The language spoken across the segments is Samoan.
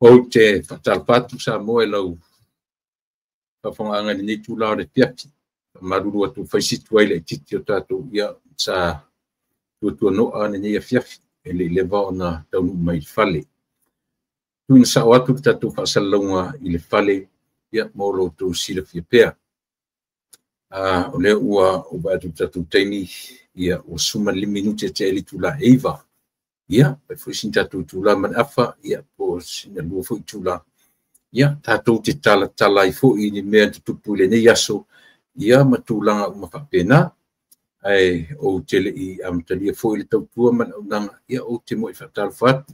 Ou te faatalofa atu Samoa i lau faafofogaaga i lenei itula o le afiafi. Faamalulu atu ua fai si tuai laitiiti o tatou, ia sa tuatuano'a lenei afiafi e le i leva ona taunuu mai i le fale. Tuuina sao atu le tatou faasalalauga i le fale, ia mo lo outou silafia pea. O lea ua ou vaai atu i le tatou taimi, ia ua 15 minute tea i le itula e 9. Ia, fai foi sina tatou itula ma le afa, ia po o sina 2 foi itula. Ia, tatou te talatala ai foi i ni mea na tutupu i lenei aso, ia ma tulaga uma faapena. Ae ou te le i amatalia foi le tautua ma le auaunaga, ia ou te muai faatalofa atu.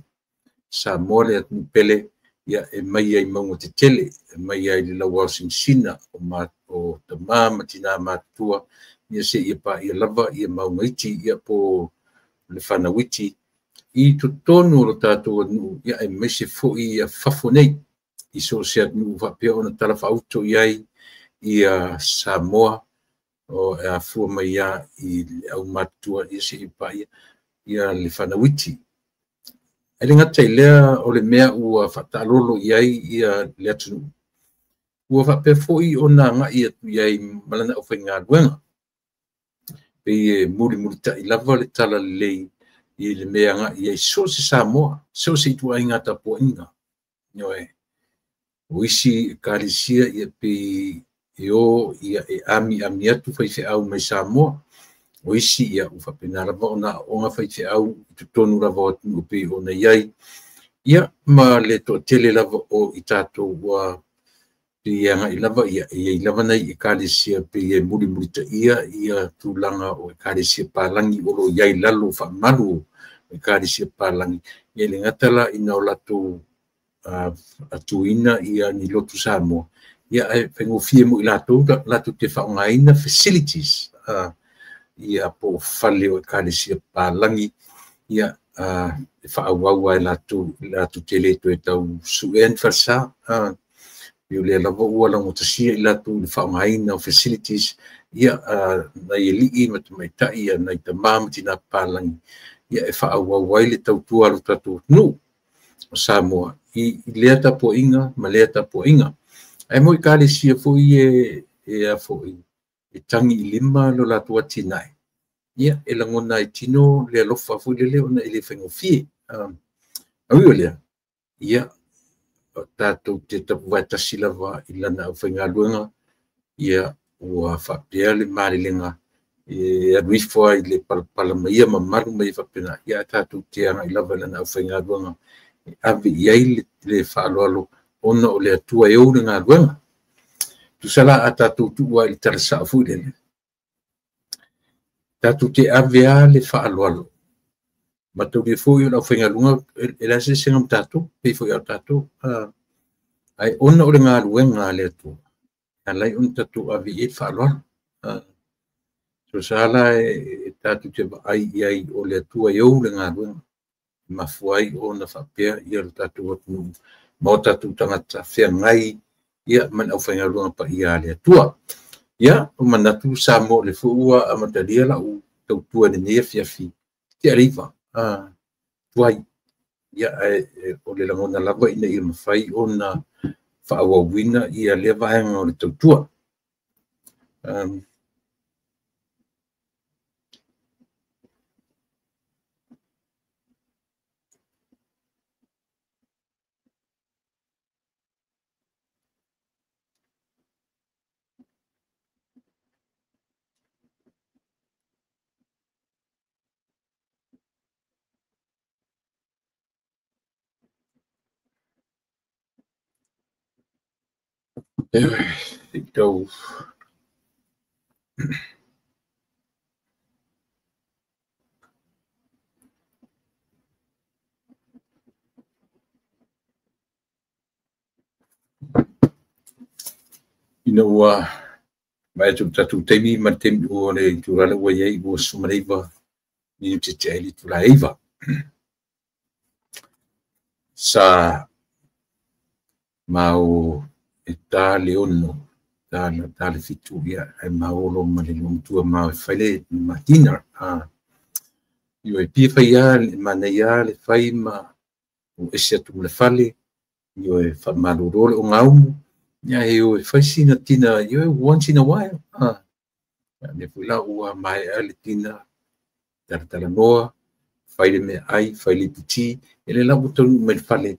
Samoa le atunuu pele, ia e mai ai mauga tetele, e mai ai le lauao sinasina o tama ma tina matutua, ia seia paia lava ia mauga iti, ia po le fanau iti, i totonu o lo tatou atunuu, ia aemaise foi ia fafo nei, i so o se atunuu faapea ona talafaauto i ai ia Samoa, o e afua mai lava i le aumatutua, ia seia paia ia le fanau iti. Ae le gata i lea o le mea ua faataalolo i ai ia le atunuu, ua faapea foi ona agai atu i ai ma lana aufaigaluega. Pei e mulimulitai lava le talalelei i le mea e agai i ai so o se Samoa, so o se ituaiga tapuaiga. Ioe. O isi ekalesia ia pei e o ia e amiami atu faifeau mai Samoa. O isi ia ua faapena lava ona aooga faifeau i totonu lava o atunuu pei ona i ai. Ia ma le toatele lava o i tatou ua pei e agai lava ia e i ai lava nai ekalesia pei e mulimulitaia ia tulaga o ekalesia palagi o lo o i ai i lalo o faamalu o ekalesia palagi. Ia e le gata la ina o latou atuina ia ni lotu Samoa, ia ae faigofie mo i latou latou te faaaogaina facilities, ia po o fale o ekalesia palagi, ia e faaauau ai latou, latou te le toe tau suea ni falesa. Pei o lea lava ua laugatasia i latou i le faaaogaina o facilities, ia nai alii ma tamaitai, ia nai tama ma tina papalagi, ia e faaauau ai le tautua a lo tatou atunuu o Samoa i lea tapuaiga ma lea tapuaiga. Ae mo ekalesia foi e a foi e tagi i lima lo latou atinae, ia e lagona ai tino le alofa foi lele ona e le faigofie. Ae ui o lea, ia tatou te tapuvaetasi lava i lana aufaigaluega, ia ua faapea le malelega e alu ifo ai le palapala ma ia mamalu ma ia faapena, ia tatou te agai lava i lana aufaigaluega e ave i ai le faaaloalo ona o le Atua e ou le galuega. Tusa la a tatou tuua i le tala sao foi lele, tatou te ave lava le faaaloalo. Mataulia foi o le aufaigaluega e le ai se eseesega ma tatou, pei foi o tatou. Ae ona o le galuega a le Atua, e ala ai ona tatou ave i ai le faaaloalo. Tusa la e tatou te vaai i ai o le Atua e ou le galuega, e mafua ai ona faapea ia lo tatou atunuu ma o tatou tagata feagai Ia ma le aufaigaluega paia a le Atua. Ia, o manatu Samoa o le foi ua amatalia lau tautua i lenei afiafi tea le 9 tuai. Ia, ae o le lagona lava ina ia mafai ona faaauauina ia lea vaega o le tautua. Tau ina ua mai atu tatou taimi ma le taimi ua le itula lea ua i ai ua 19 minute tea i le itula e 9. Sa mau e tā le 6, tā le 7, ia, e maolo ma le loomatua ma e fai le matina. Io e pia fai a, le manai a, le fai ma o ese atu le fale, io e whamaluro le o ngaumu, ia e o e fai sina tina, io e once in a while. Le fui la ua mai a le tina, taratara noa, fai le mea ai, fai le puti, e le lau tonu mai le fale,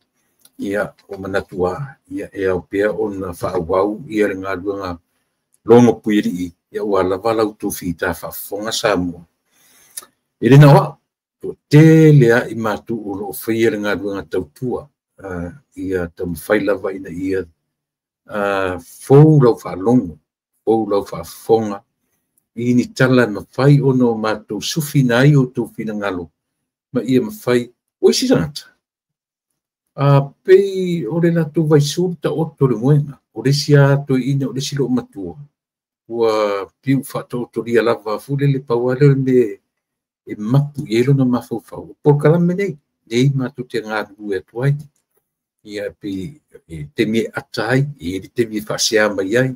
ia o manatua, ia e au pea ona whaawau, ia le ngaluega longo puiri, ia ua lava lau tō ta whaafonga Samoa. E le nawa, to te lea i mātu o lo whaia le ngaluega tautua, ia taumawhai lava ina ia fou lau whaalongo, fou lau whaafonga, i ni tala mawhai ono o mātou sufi nai o tō whinangalo, ma ia mawhai, o isi tangata. Pei o le latou vaisulu ta oto le moenga, o le isi a toi ina, o le isi loo matua, ua piu whaatotoria lava fule le pauale o le me e mapu i elo na mafaufau. O polokalame nei, nei mātou te ngā atu ai. Ia pe e temi e ata ai, e le temi e whaasea mai ai.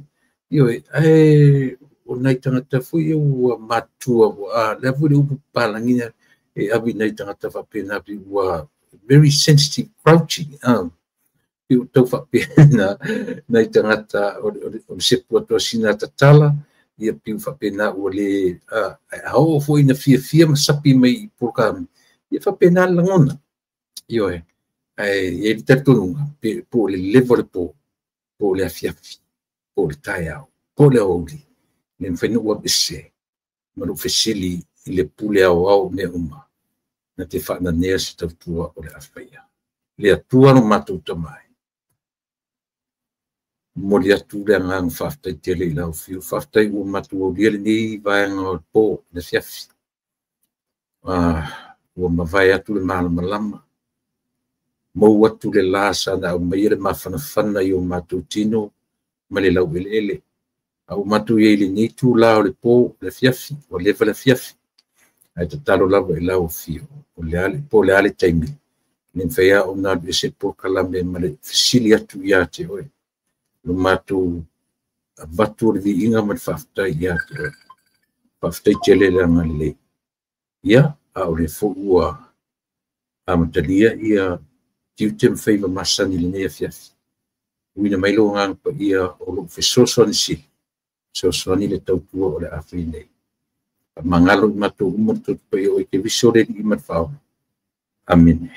Io e, o nai tangata fui e ua matua, ua, lea fui le upu palangina e awi nai tangata whapena pi ua very sensitive crouching. Pi o tau whapena nai tangata o le sepu atua sina tatala, ia piu whapena ua le, a o fo ina fia fia ma sapi mai i polokalame, ia whapena langona. Io e, e le talitonunga, po le levo le po, po le afiafi, po le taiao, po le aoauli, le mwhaina ua pese, ma lou fesili i le pule ao ao mea uma, na te whaananea se tautua o le awhaia. Le atua no mātou tamai. Moli atu le anganga whaaftai tele i lau whiu. Whaaftai ua mātou aulia le nei vaenga o le po, le fiafi. Ua mawai atu le malamalama. Mau atu le la sa na au mai le mawhanawhana i o mātou tino ma le lau ele ele. Au mātou i le nei tū la o le po, le fiafi, o lewa le fiafi. Ai tatalo lava i lau whiu. O le ale, po le ale taimi. Le mwhea o nā ese po kalame ma le fisili atu ia te oe. Lo mātou avatu o le viinga ma le whaaftai ia te oe. Whaaftai tele le anga le. Ia, a o le fo ua amatalia ia tiute mwhaiva masani le nea fiafi. Uina mai lo ngang pa ia o lo fesosoani sili. Fesosoani le tautua o le awhai nei. Mangalo i mātou uma le tautu pa ia o i te viso le i matwhao. Amene.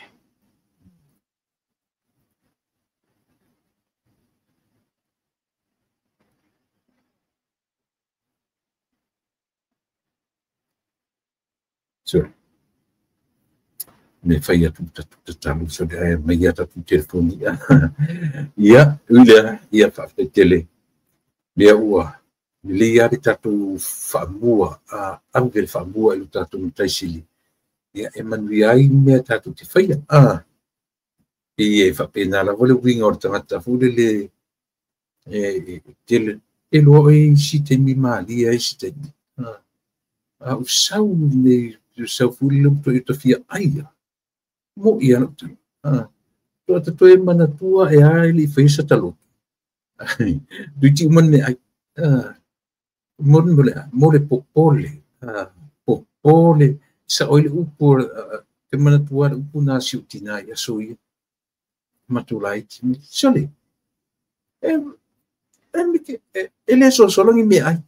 Sorry. Me whai atu tatu tatalu, so le aia mai atu telefoni. Ia, uilea, ia whaaftai tele. Lea ua, le ia le tātou whaamua, ave le whaamua i lo tātou mataisili. Ia, e manui ai mea tātou te whaia. I e whapena lava le winga o le tangata fule le tele. E loa e isi taimi maalia isi taimi. A usau nei, usau fule le mto i tawhia aia. Mo ia lau tala. Toa tatoe manatua e a ili whaisa taloto. Tuiti uma le meaai. Mo le mo le popole. Popole sa oi le upu te manatua le upu na si utina i aso ia. Matulai sole. E le sosolagi meaai.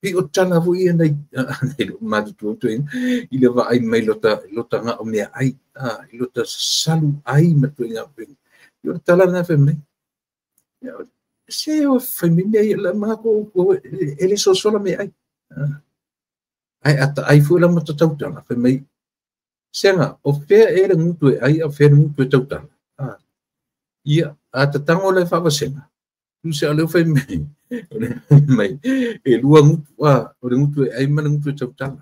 Pi o tala foi ia nei nei lo matutua tu i le vaai mai lota lota ngā o mea ai i lota salu ai ma tu ngā pe i o tala na fe mai se o fe mi me la ma ko e le sosola me ai ai ata ai fu la ma tau tala fe mai senga o fe e le ngutu e ai o fe ngutu e tau tala ia ata tango le fa vasenga tu se ale fe mai mai e lua ngutu o le ngutu e ai ma le ngutu e tau tala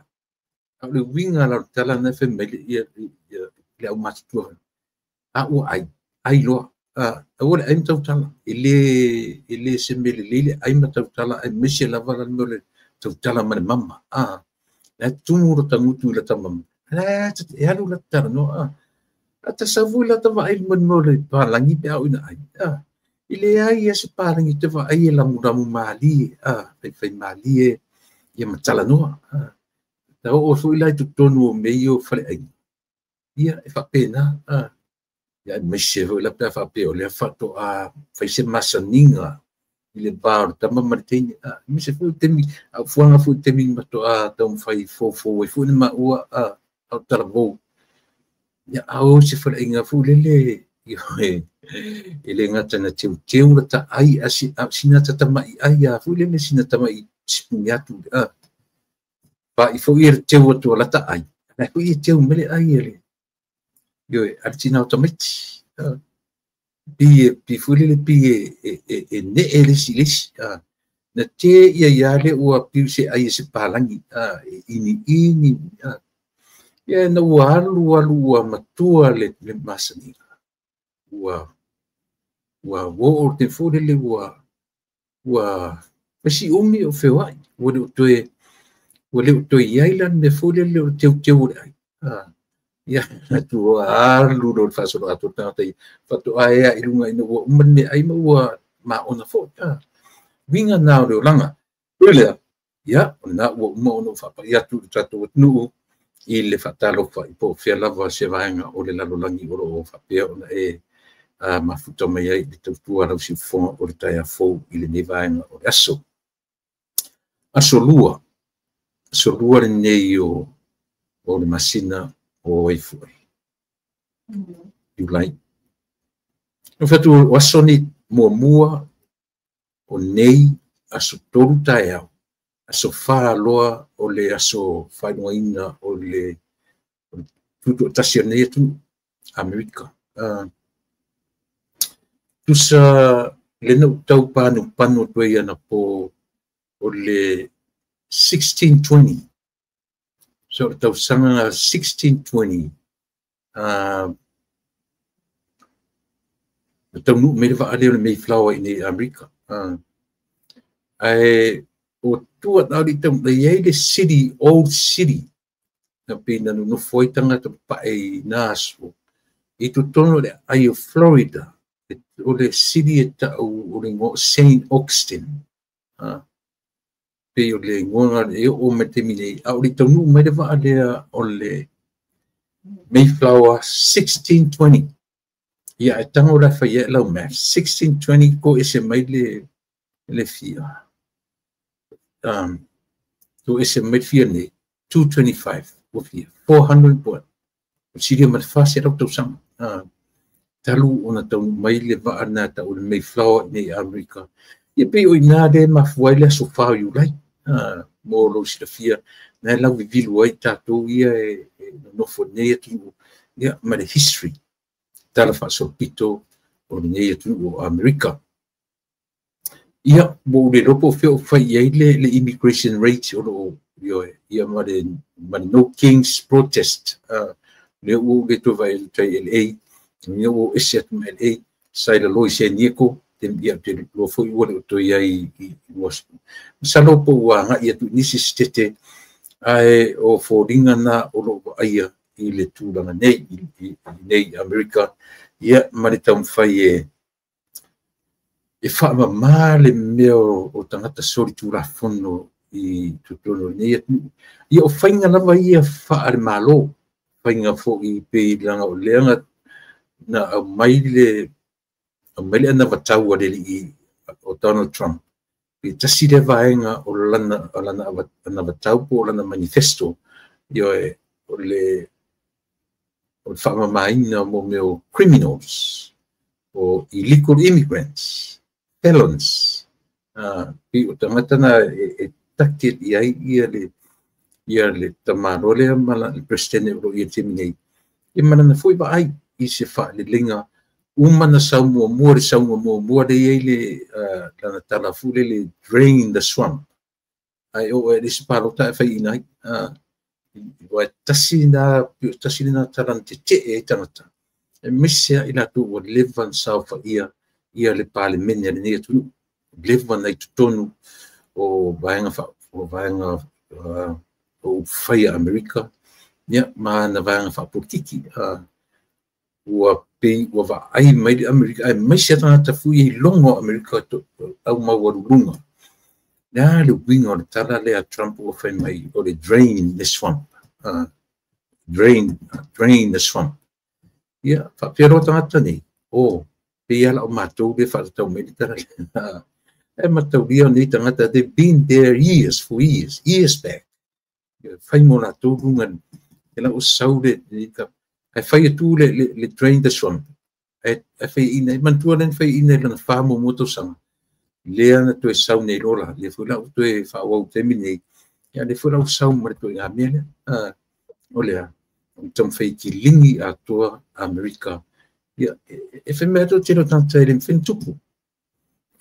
a le winga la tala na fe mai ia le au matutua a ua ai ai loa a ua le ai ma tau tala e le se mele lele ai ma tau tala ai mese lava la mo le tau tala ma le mama la tumu ro tangutu la tamama la e alu la tala no a ta savu la ta vai mo le palangi pe au ina ai i le ai ia se palangi te vai e lamu ramu mali fai mali e ia matala noa ta o fu ila tu tonu o meio fale ai ia e fa pena ia mese foi la pe fa pe o le fa to a fai se masaninga i le bar tama martini mese fu temi a fuanga fu temi ma to a tau fai fo fo e fu ni ma ua a talavo ia au se fale inga fu lele e le ngata na teu teu la ta ai asi sina ta tamai ai a fu lele sina tamai sipuni atu pa i fo ia teu atu la ta ai na fu ia teu mele ai ele yo artina automati pi fu lele pi e ne ele si lesi na te ia ia le ua piu se ai se palangi ini ini ia na ua alu alu ua matua le masaninga ua ua wo te fu lele ua ua si umi o fewai ua le ua le toe iai la me fu lele o teu teu le ai ia tu alu lo fasolo atu tata fatu ai i lunga ina ua uma me ai ma ua ma ona fo winga na o langa ule ia na ua uma ona fa pa ia tu tatu nu i le fatalo fa i po fia lava se vaenga o le lalolagi o loo faapea ona e mafuta mai ai le tautua lausiufofoga o le taea fou i lenei vaega o le aso. Aso lua, aso lua lenei o le masina o Eifue, Iulai. No fatu o aso ni muamua o nei aso 3 taeao, aso 4 loa o le aso faailogaina o le tutoatasi o lenei atunuu, Amerika. Tusa lena ou tau panupanu atu ai ana po o le 1620. So o le tausaga 1620, na taunuu mai le vaa lea o le Mayflower i nei Amerika. Ae o tua tau li tau i ai le city, old city, na pe na nonofo ai tagata papae i na aso. I totonu o le ai o Florida, o le city e tau o le igoa Saint Augustine. Pe o le igoa e oo mai taimi nei, a o le taunuu mai le vaa lea o le Mayflower 1620. Ia e tago la fai ai lau math 1620 ko ese mai le fia. To ese mai fia nei 225 ua fia 400 po. O silia ma le 400 tausaga. Talu ona taunuu mai le vaa na tau le Mayflower nei Amerika. Ia pei o ina le mafua ai le aso 4 o Iulai. Mo lou silafia na e lauvivilu ai tatou ia e nonofo nei atunuu ia ma le history tala faasolopito o lenei atunuu o Amerika. Ia mo le lopo fea o fai i ai le immigration rate o loo ia ma le No Kings protest. Le ua ou le toe vaai atu tai LA, ia ua ou ese atu ma LA, sa i lalo i San Diego, ia te loa foi ua le o toe ai i Washington. Masalo po ua agai atu i nisi sitete, ae o foliga na o loo vaaia i le tulaga nei i nei Amerika, ia ma le taumafai e E faamamā le mea o tagata solitulafono i totonu o lenei atunuu. Ia o faiga lava ia faale-Malo, faiga foi pei leaga o lea na aumai le anavatau a le alii o Donald Trump, i tasi lea vaega o lana anavatau po o lana manifesto, ioe, o le faamamaina mo mea o criminals, o illegal immigrants, felons, pei o tagata na e target i ai ia le tamaloa lea ma le Peresetene o lo o i ai i le taimi nei. E malana foi vaai i se faaleleiga uma na sau muamua le sauga muamua lea i ai le lana tala foi lele, drain the swamp. Ai o e le isi palota e faiaina ai. Ua tasi lena tala na tetee ai tagata. E mise ai latou ua leva na saofaia ia le Palemene a lenei atunuu. Leva na i totonu o vaega o upufai a Amerika, ia, ma na vaega faapolitiki. Ua pei ua vaai mai le Amerika, ae maise tagata foi i logo o Amerika au maualuluga. Le a le uiga o le tala lea Trump ua fai mai o le drain the swamp. Drain the swamp. Ia, faapea loa tagata nei, o, pei ala o matou le faatatau mai le tala lea. E mataulia o nei tagata, they've been there years, for years, years back. Fai mo latou luga, e lau sau le, ai fai atu le drain the swamp. Ai fai ina, e manatua lea na fai ina i lana 4 muamua tausaga. Lea na toe sau nei lola, lea foi la ua toe faaauau taimi nei. Ia lea foi la ua sau ma le ituaiga mea lea. O lea, o taumafai kiligi atoa Amerika. Ia, e fai mai atu tele o tagata e le mafai ona tupu.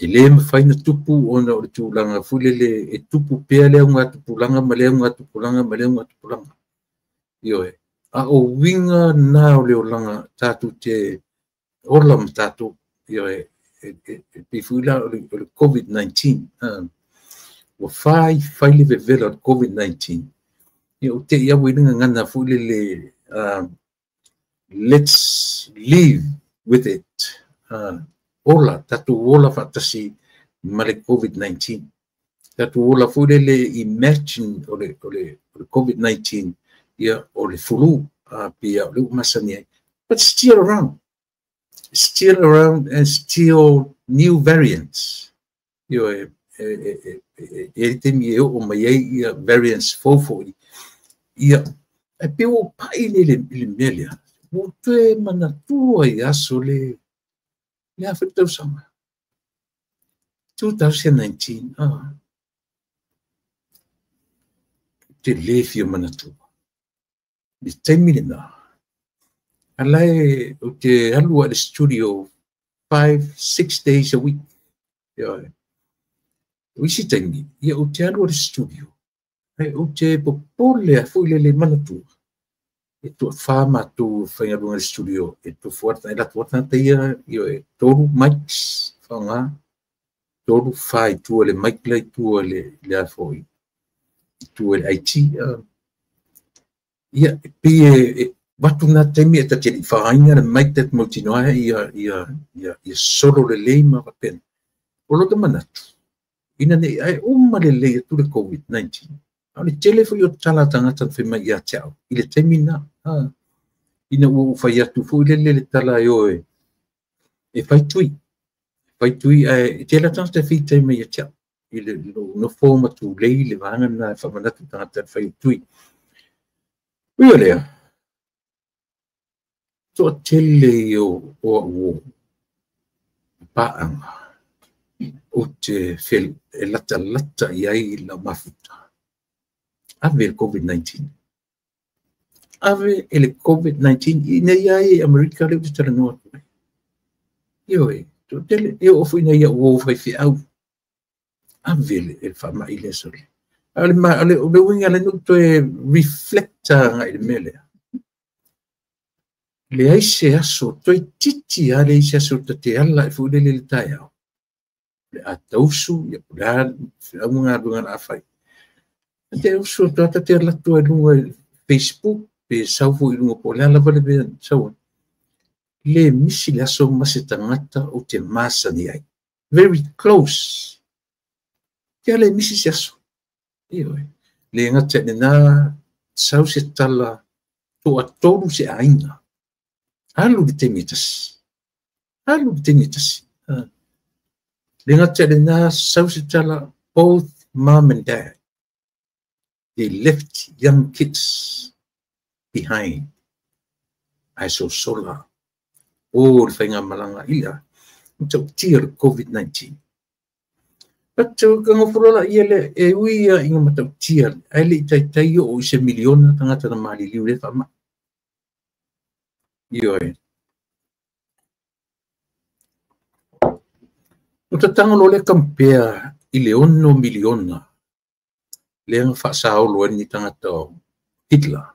E le mafai na tupu ona o le tulaga foi lele e tupu pea le augatupulaga ma le augatupulaga ma le augatupulaga. Ioe, a o uiga na o le olaga tatou te ola ma tatou, ioe, e pei foi la o le COVID-19. Ua fai fai le vevela o le COVID-19. Ia o te i au i le gagana foi lele, let's live with it. Ola, tatou ola faatasi ma le COVID-19. Tatou ola foi lele imagine o le COVID-19, ia o le flu, pia o le umasani ai. But still around. Still around and still new variants. Ioe, e taimi e oo mai ai ia variants fou. Ia, e pei ua pai le mea lea. Ua toe manatua i aso le a foi le tausaga. 2019, te le fia manatua. Le taimi lena, alai o te alu a le studio 5-6 days a week. Ia, o isi taimi, ia o te alu a le studio. Ai o te popole a foi le manatua. E tua wha mātou whaingaluga le studio, e tofu ata, e latu ata ia, ia e 3 mics, whaonga, 3 wha i tua le mic la i tua le a foi, i tua le IT. Ia, e pei e watu ngā taimi e tate li whainga le mic tat mautinoa ia solo le lei ma wapena. O lota manatu, ina nei ai uma le lei atu le COVID-19. A o le tele foi o tala tagata na fai mai ia te au, i le taimi na, ina ua ou fai atu foi lele le tala e oe, e fai tui. Fai tui ae, e tele tagata e fitai mai ia te au. I le nofo ma tulei le vaega na e faamanatu tagata e fai o tui. Ui o lea, toatele i o au o paanga, o te e lata lata i ai la mafuta. Ave le COVID-19. Ave le COVID-19 i nei ai Amerika le te talanoa atu ai. Ioe, toatele, e o foi nei au o fai whiau. Ave le faamai lea sole. A o le uiga le nu toe reflecta ngai le mea lea. Le ai se aso, toe titi a le ai se aso ta te ala e foi lele le taeao. Le a tausu, ia po le a whiau ngā lunga na awhai. Te usu atu te ala atu ai lunga Facebook, pe sau foi lunga po le ala vale mea sau. Le misi le aso ma se tagata o te masani ai. Very close. Ia le misi se aso. Ioe. Le gata i lena, sau se tala toatolu se aiga. Alu i le taimi e tasi. Alu i le taimi e tasi. Le gata i lena, sau se tala, both mom and dad, they left young kids behind. Ae sosola. O le faigamalaga i le matautia o le COVID-19. But ka gofolo laia lea, e ui ia ina matautia, ae le i taitai oo i se miliona tagata na maliliu i lea faamai. Ioe. Ua tatago loa lea compare i le 6 miliona lea na faasaolo ai ni tagata o Hitler.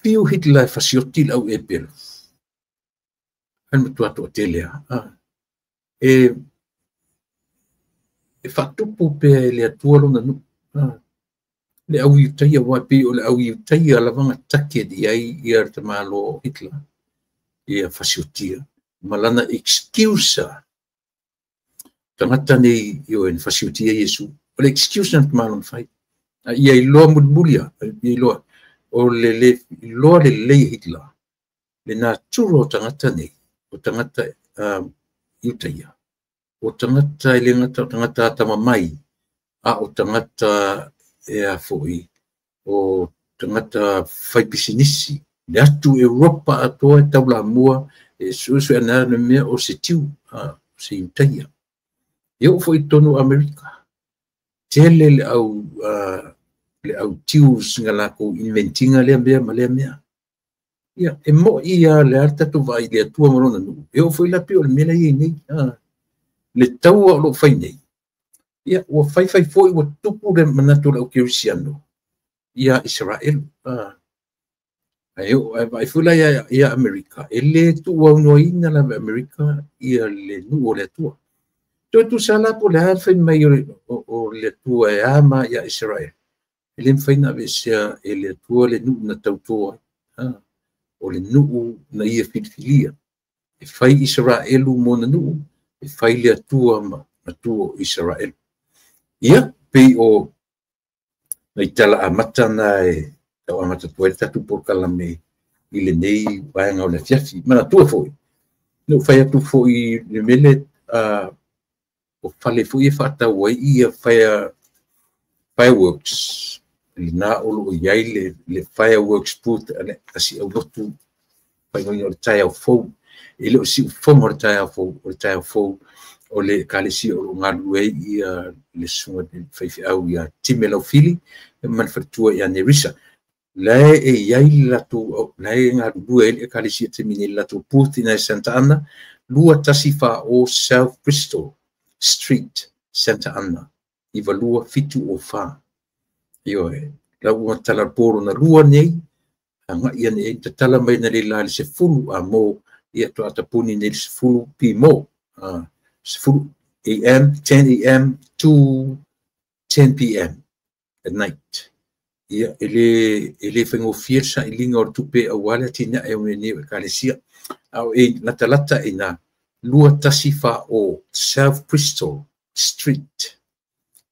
Fiu Hitler e fasioti le au epelu. Ae matua toatele lava. E faatupu pea e le Atua lona nuu. Le au Iutaia, aua e pei o le au Iutaia lava na target i ai ia le tamaloa o Hitler. Ia fasiotia. Ma lana excuse tagata nei ioe na fasiotia Iesu. O le excuse na tamaloa na fai. A ia iloa mulimuli lava, ia iloa. O le le iloa lelei e Hitler le natura o tagata nei, o tagata Iutaia. O tagata e le gata o tagata atamamai, a o tagata e a foi, o tagata faipisinisi. Le atu Europa atoa e taulamua e suesue ana le mea o se tiu, o se Iutaia. E oo foi i totonu o Amerika. Tele le au le au tius na lakou inventinga lea mea ma lea mea. Ia, e mo'i lava le a le tatou vaai i le Atua ma lona nuu, e oo foi la pei o le mea la e i ai nei. Le taua o lo o fai nei, ia, ua faifai foi ua tupu le manatu o le au kerisiano ia Isaraelu. Ae oo, ae vaai foi la ia Amerika, e le tuuaunoaina lava e Amerika ia le nuu o le Atua. Toe tusa la po o le a le fai mai o le Atua e ama ia Isaraelu, e le mafai ona aveesea e le Atua le nuu na tauto ai. O le nuu na ia filifilia. E fai Isaraelu mo ona nuu, e fai le Atua ma Atua o Isaraelu. Ia, pei o nai tala amata na e tau amata atu ai le tatou polokalame i lenei vaega o le afiafi. Manatua foi, na ou fai atu foi i le mea lea, o fale foi e faatau ai ia fireworks, lena o lo o i ai le fireworks booth a le asi aulotu faaigoaina o le taeao fou. E le o siufofoga o le taeao fou, o le taeao fou o le ekalesia o lo o galulue ai ia le susuga i le faifeau ia Time Laufili ma le faletua ia Nerissa. La e i ai le latou, la e galulue ai le ekalesia i le taimi nei i le latou booth i ina i Santa Ana, 214 South Bristol Street, Santa Ana, 92704. Ioe, la ua tala po lona lua nei, agai ane ai, tatala mai na le la i le 10 a mo, ia toa tapuni nei le 10 p mo, 10 am, 10 am to 10 pm at night. Ia, e le faigofie le sailiga o le tupe aua le atinae o mea nei o ekalesia. A o e latalata i na 214 South Bristol Street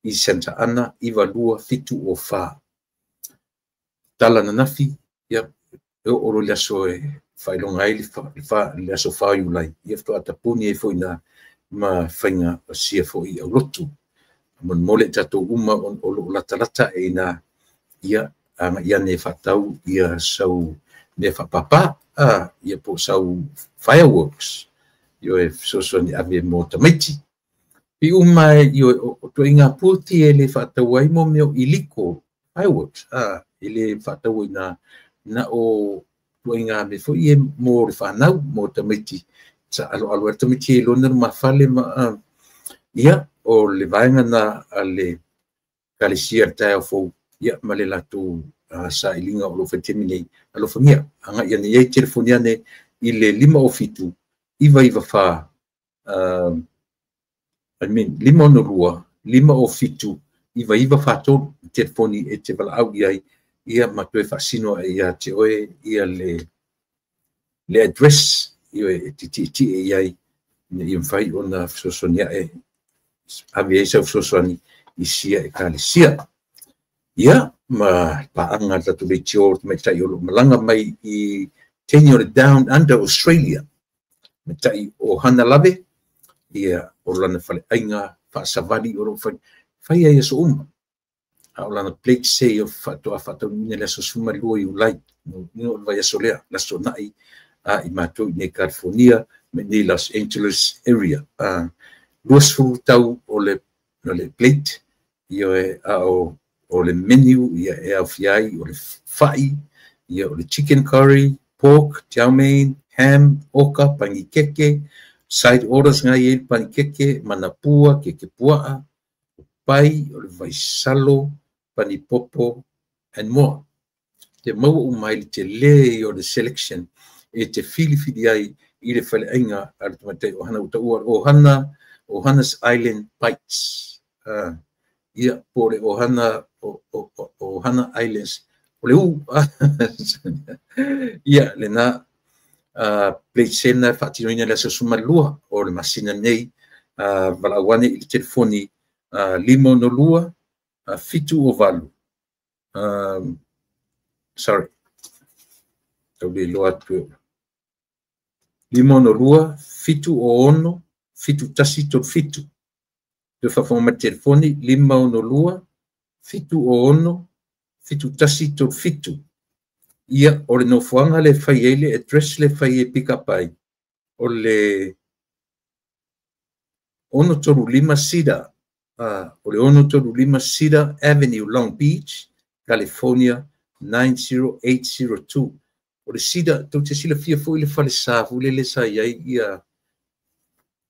i Santa Ana 92704. Tala ananafi, ia, e oo loa i le aso e faailoga ai le aso 4 o Iulai, ia faatoa tapuni ai foi na ma faiga sia foi i aulotu. Molemole i tatou uma o lo o latalata e ina, ia, agai ane e faatau ia sau mea faapapa, ia po o sau fireworks, ioe, e fesoasoani ave mo tamaiti. Pei uma ioe, o ituaiga puti e le faatau ai mo mea o illegal fireworks, e le faatau ai na o ituaiga mea foi e mo le fanau, mo tamaiti, sa aloalo ai le tamaiti e lona lumafale ma, ia, o le vaega na a le ekalesia i le taeao fou, ia, ma le latou sailiga o lo o fai i le taimi nei. Alofagia, agai ane i ai, telefoni ane i le 507 994, I mean, 562 507 9943, le telefoni e te valaau i ai, ia, ma toe faasino ai ia te oe ia le address E titiitii i ai ina ia mafai ona fesoasoani ae ave ai sau fesoasoani i sia Ekalesia. Ia, ma paaga a le tatou leitio o tamaitai o lo o malaga mai i teine o le Down Under Australia, tamaitai o Hana Lave, ia o lana faleaiga faasavali o lo o fai ai aso uma. A o lana plate sale faatoa faataunuuina i le aso 12 Iulai, o le vaiaso lea, le aso Toonai a i matou i nei California ma i nei Los Angeles area. 20 tau o le plate, ia, a o le menu ia e aofia ai o le fai, ia o le chicken curry, pork, chow mein, ham, oka, panikeke, side orders ngai e panikeke, manapua, keke puaa, pai, o le vaisalo, panipopo, and more. Te maua uma ai le tele o le selection e te filifili ai i le faleaiga a le tamaitai o Hana ua taua o Hana, o Hana's Island Bites. Ia, po le Ohana, o Hana Islands, o le u. Ia, lena plate sena faatinoina le aso 12 o le masina nei, valaau ane i le telefoni 562 708. Sorry, tau le iloa atu. 562 706 7137. Te faafofoga mai telefoni 562 706 7137. Ia, o le nofoaga le fai ai le address le fai e pick up ai, o le 635 Cedar, o le 635 Cedar Avenue, Long Beach, California 90802. O le Cedar, tou te silafia foi le falesa foi lele sa i ai ia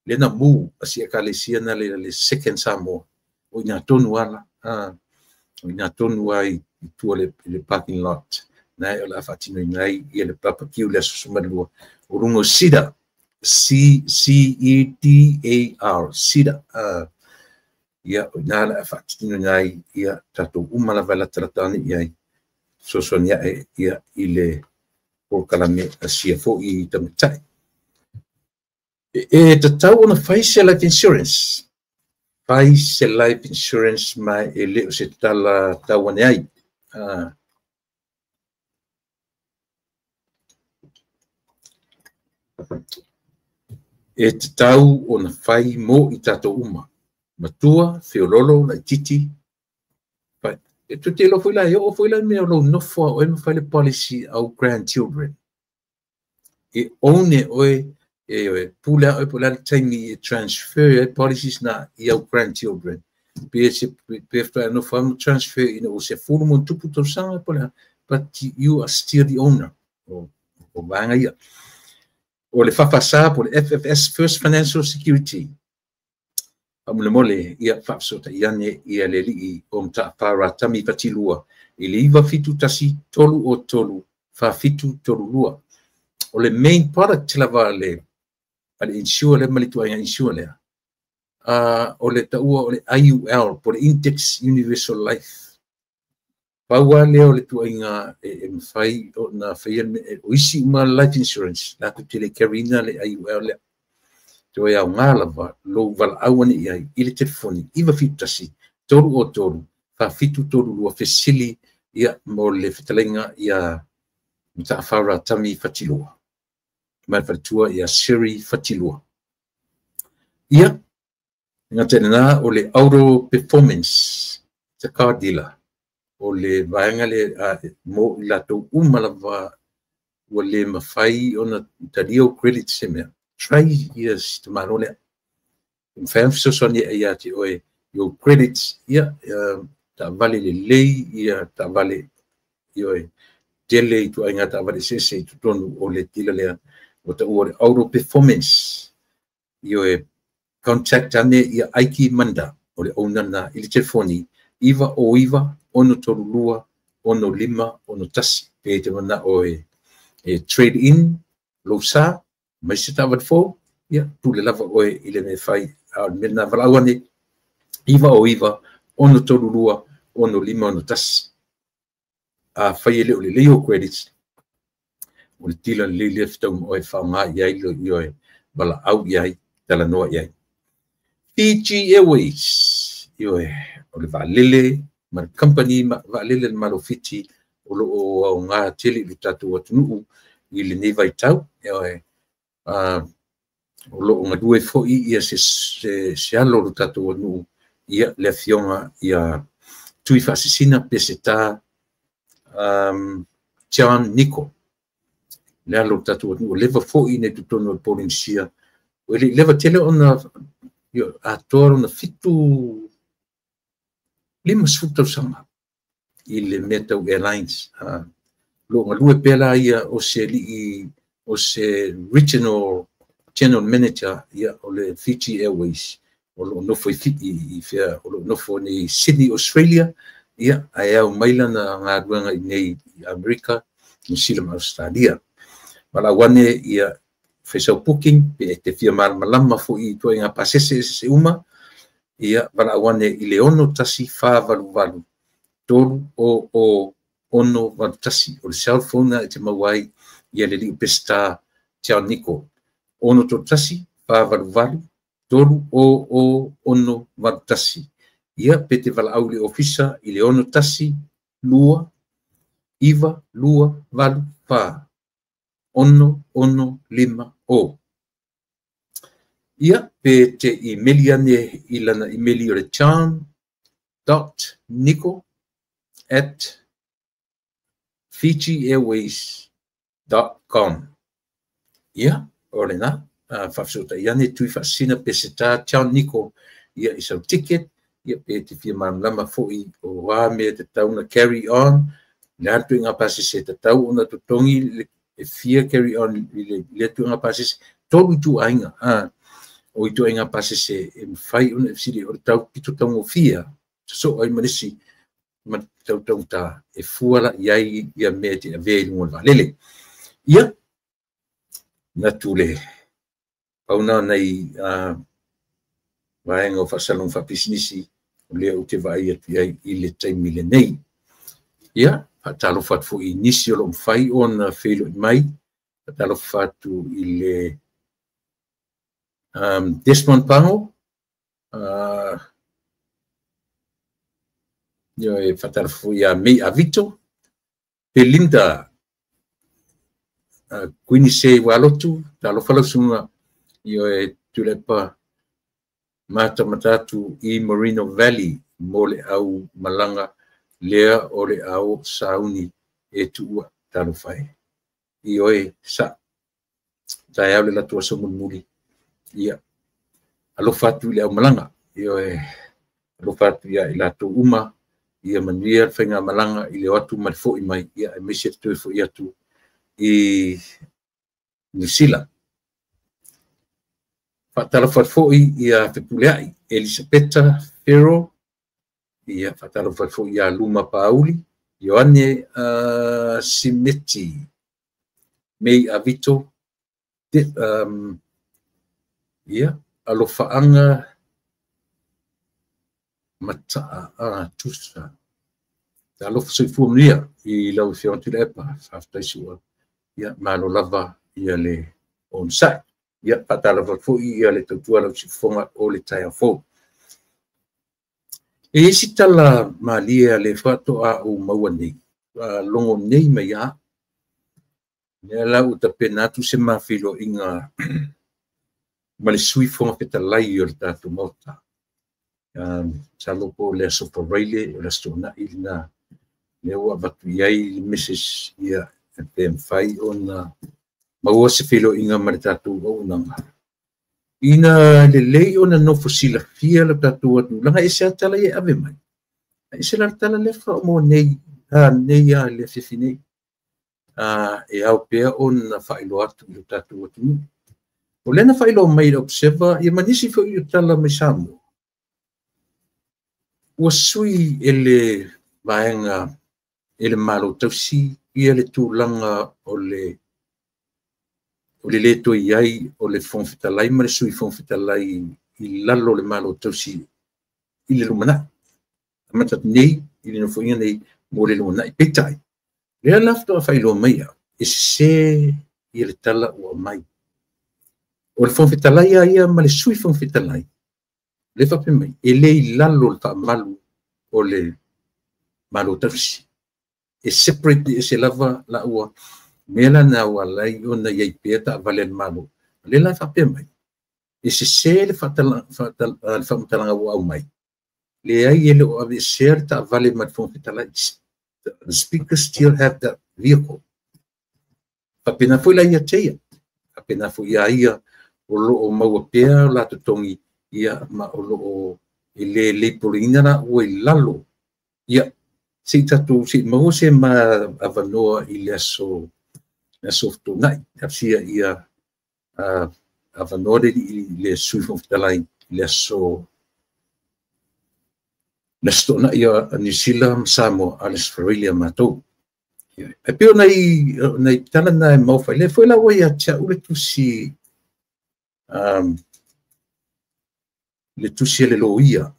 lena mu a si Ekalesia na le Second Samoa. O ina tonu ala, o ina tonu ai i tua le parking lot. Na e o le a faatinoina ai ia le barbecue le aso 12. O luga o Cedar, C C E D A R, Cedar. Ia, o ina le a faatinoina ai ia tatou uma lava e latalata ane i ai. Fesoasoani ae ia i le polokalame a sia foi tamaitai. E tatau ona fai se life insurance. Fai se life insurance ma e le o se tala tau ane ai. E tatau ona fai mo i tatou uma. Matua, feololo, laititi. E tu te iloa foi la, e oo foi la mea o lou nofo a oe ma fai le policy au grandchildren. E own e oe, e oe, pule a oe po o le a le taimi e transfer ai policies na i au grandchildren. Pe se pe faatoa nofo ai ma transfer ina ua 10 ma tupu tausaga po o le a, but you are still the owner o vaega ia. O le FFSA po o le FFS, First Financial Security. Faamolemole ia faafesootai ane ia le alii o Mataafa Ratami Fatilua i le 971 303 4732. O le main product lava le insure lea ma le ituaiga insure lea, o le taua o le IUL, po o le Index Universal Life. Pau lava lea o le ituaiga e mafai ona faia o isi uma life insurance, latou te le carry ina le IUL lea. Toe aoga lava lou valaau ane i ai i le telefoni 971 303 4732 fesili ia mo le fetalaiga ia Mataafa Ratami Fatilua. Ma le faletua ia Siri Fatilua. Ia, gata i lena o le Auto Performance, the car dealer. O le vaega le mo i latou uma lava ua le mafai ona talia o credit se mea. Try ia si tamalo lea. Mafai ona fesoasoani ai ia te oe i ou credits, ia taavale lelei, ia taavale ioe tele i ituaiga taavale eseese i totonu o le tila lea o taua o le Auto Performance. Ioe contact ane ia Aiki Manda o le owner na i le telefoni 909 632 6561. Pe te manao e trade in lou sa mai se taavale fou, ia pule lava oe i le mea fai. A o le mea lena valaau ane 909 632 6561. A fai e le o lelei o credits, O le tila lelei lea fetau ma oe e faaaoga i ai ioe, valaau i ai, talanoa i ai. Fiji Airways, ioe, o le vaalele ma le company vaalele a le Malo o Fiti o lo o aoga tele i le tatou atunuu i lenei vaitau. Ioe, o lo o galue foi ia se alo o le tatou atunuu, ia le afioga ia Tuifaasisina Peseta John Nico, le alo o le tatou atunuu, ua leva foi ina i totonu o le Polenisia. Ua le i leva tele ona atoa lona 50 tausaga i le mea tau airlines. Lo o galue pea la ia o se alii, o se regional general manager ia o le Fiji Airways, o lo o nofo i fea, o lo o nofo nei Sydney, Australia, ia ae au mai lana galuega i nei i Amerika, New Zealand ma Australia. Valaau ane ia faisau booking, pe e te fia malamalama foi i ituaiga pasese eseese uma, ia valaau ane i le 61488 300 681. O le cell phone na e te maua ai ia le alii o Peseta John Nico, 631 488 300 681. Ia pe te valaau i le ofisa i le 612 9 2 8 4 6 6 5 o. Ia pe te imeli ane i lana imeli o le john.nico@fijiairways.com. Ia, o lena, faafesootai ane Tuifaasisina Peseta John Nico ia i sau ticket, ia pe te fia malamalama foi o a mea tatau na carry on, le a le ituaiga pasese tatau ona totogi e fia carry on i lea ituaiga pasese, 3 ituaiga o ituaiga pasese e mafai ona e fesili o le tau pito taugofie sosoo ai ma le isi ma tau taugata e fua la i ai ia mea e te avea i luga o le vaalele. Ia, manatu le pau na nai vaega o faasalalauga faapisinisi o lea ou te vaai atu i ai i le taimi lenei. Ia, faatalofa atu foi i nisi o lo o mafai ona feiloai mai. Faatalofa atu i le Desmond Pango, ia, faatalofa foi ia Mei Avito, Belinda Quinise Walotu, talofa lau susuga, ia Tuilaepa matamata atu i Moreno Valley mo le au malaga lea o le ao sauni e tuua talofa e. Ioe sa taeao le latou aso mulimuli, ia alofa atu i le au malaga, ioe alofa atu ia i latou uma, ia manuia le faigamalaga i le o atu ma le foi mai, ia aemaise le toe foi atu i Niu Sila. Faatalofa atu foi ia Fepuleai Elisapeta Fero, ia faatalofa atu foi ia Luma Pauli, Ioane Simeti, Mei Avito, ia alofaanga mataa tusa. Talofa soifua manuia i lau Afioga Tuilaepa, faafetai sua, ia malo lava ia le onosai. Ia faatalofa foi ia le tautua lau siufofoga o le taeao fou. E i ai si tala malie a le faatoa ou maua nei, logo nei mai a. Lea la ua tapena atu se mafeiloaiga ma le Sui Fofoga Fetalai o le tatou Maota. Masalo po o le Aso Faraile, o le Aso Toonai lena, lea ua avatu i ai le message ia pe mafai ona maua se feiloaiga ma le tatou auaunaga. Ina lelei ona nofo silafia le tatou atunuu, leaga e ese lava tala ia e ave mai, e ese la le tala lea faatoa nei, nei lava i le afiafi nei. E ao pea ona faailoa atu i le tatou atunuu. O lea na faailoa mai i le Observer, ia ma nisi foi o tala mai Samoa, ua sui e le vaega e le Malo tausi ia le tulaga o le le toe i ai o le Fofoga Fetalai ma le Sui Fofoga Fetalai i lalo o le Malo tausi i le lumanai. Amata atu nei i le nofoaiga nei mo le lumanai. Peitai, lea la faatoa faailoa mai au, E sese ia le tala ua mai. O le Fofoga Fetalai a ia ma le Sui Fofoga Fetalai, le faapea mai, e le i lalo le faamalu o le Malo Tausi. E separate e se lava la ua mea la na ua lai ona iai pea taavale a le Malo. O le la faapea mai, e sese le faamatalaga ua aumai. Leai e le o aveesea le taavale ma le Fofoga Fetalai. The speaker still have that vehicle. Faapena foi la ia te ia. Faapena foi ia ia o loo maua pea o la totogi ia ma o loo e le leipoleina la ua i lalo. Ia, se i tatou, se i maua se ma avanoa i le aso fetuunai. Tafsia ia avanoa le le Sui Fofoga Fetalai i le aso toonai a Niu Sila ma Samoa a le Australia matou. E pei o nai tala na e maofai. Le foi la ua ia te au le tusi le loia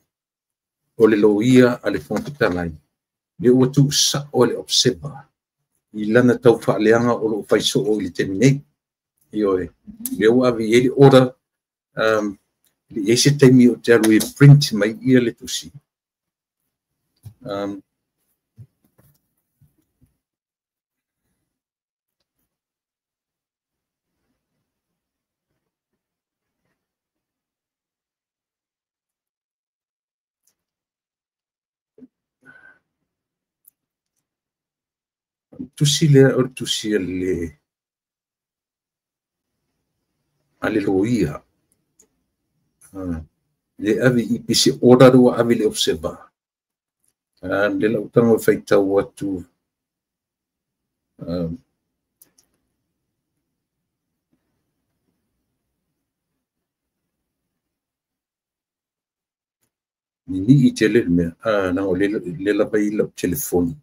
o le loia a le Fofoga Fetalai le ua tuusao le observer i lana tau faaleaga o loo faisoo i le taimi nei. Ioe, le ua ave i ai le order, le i ai se taimi o te alu e print mai ia le tusi. Tusi lea o le tusi a le loia. Le ave i pisi order ua ave le observer. Le lau tango faitau atu ni i tele le mea. Nango le lava i lau telefoni.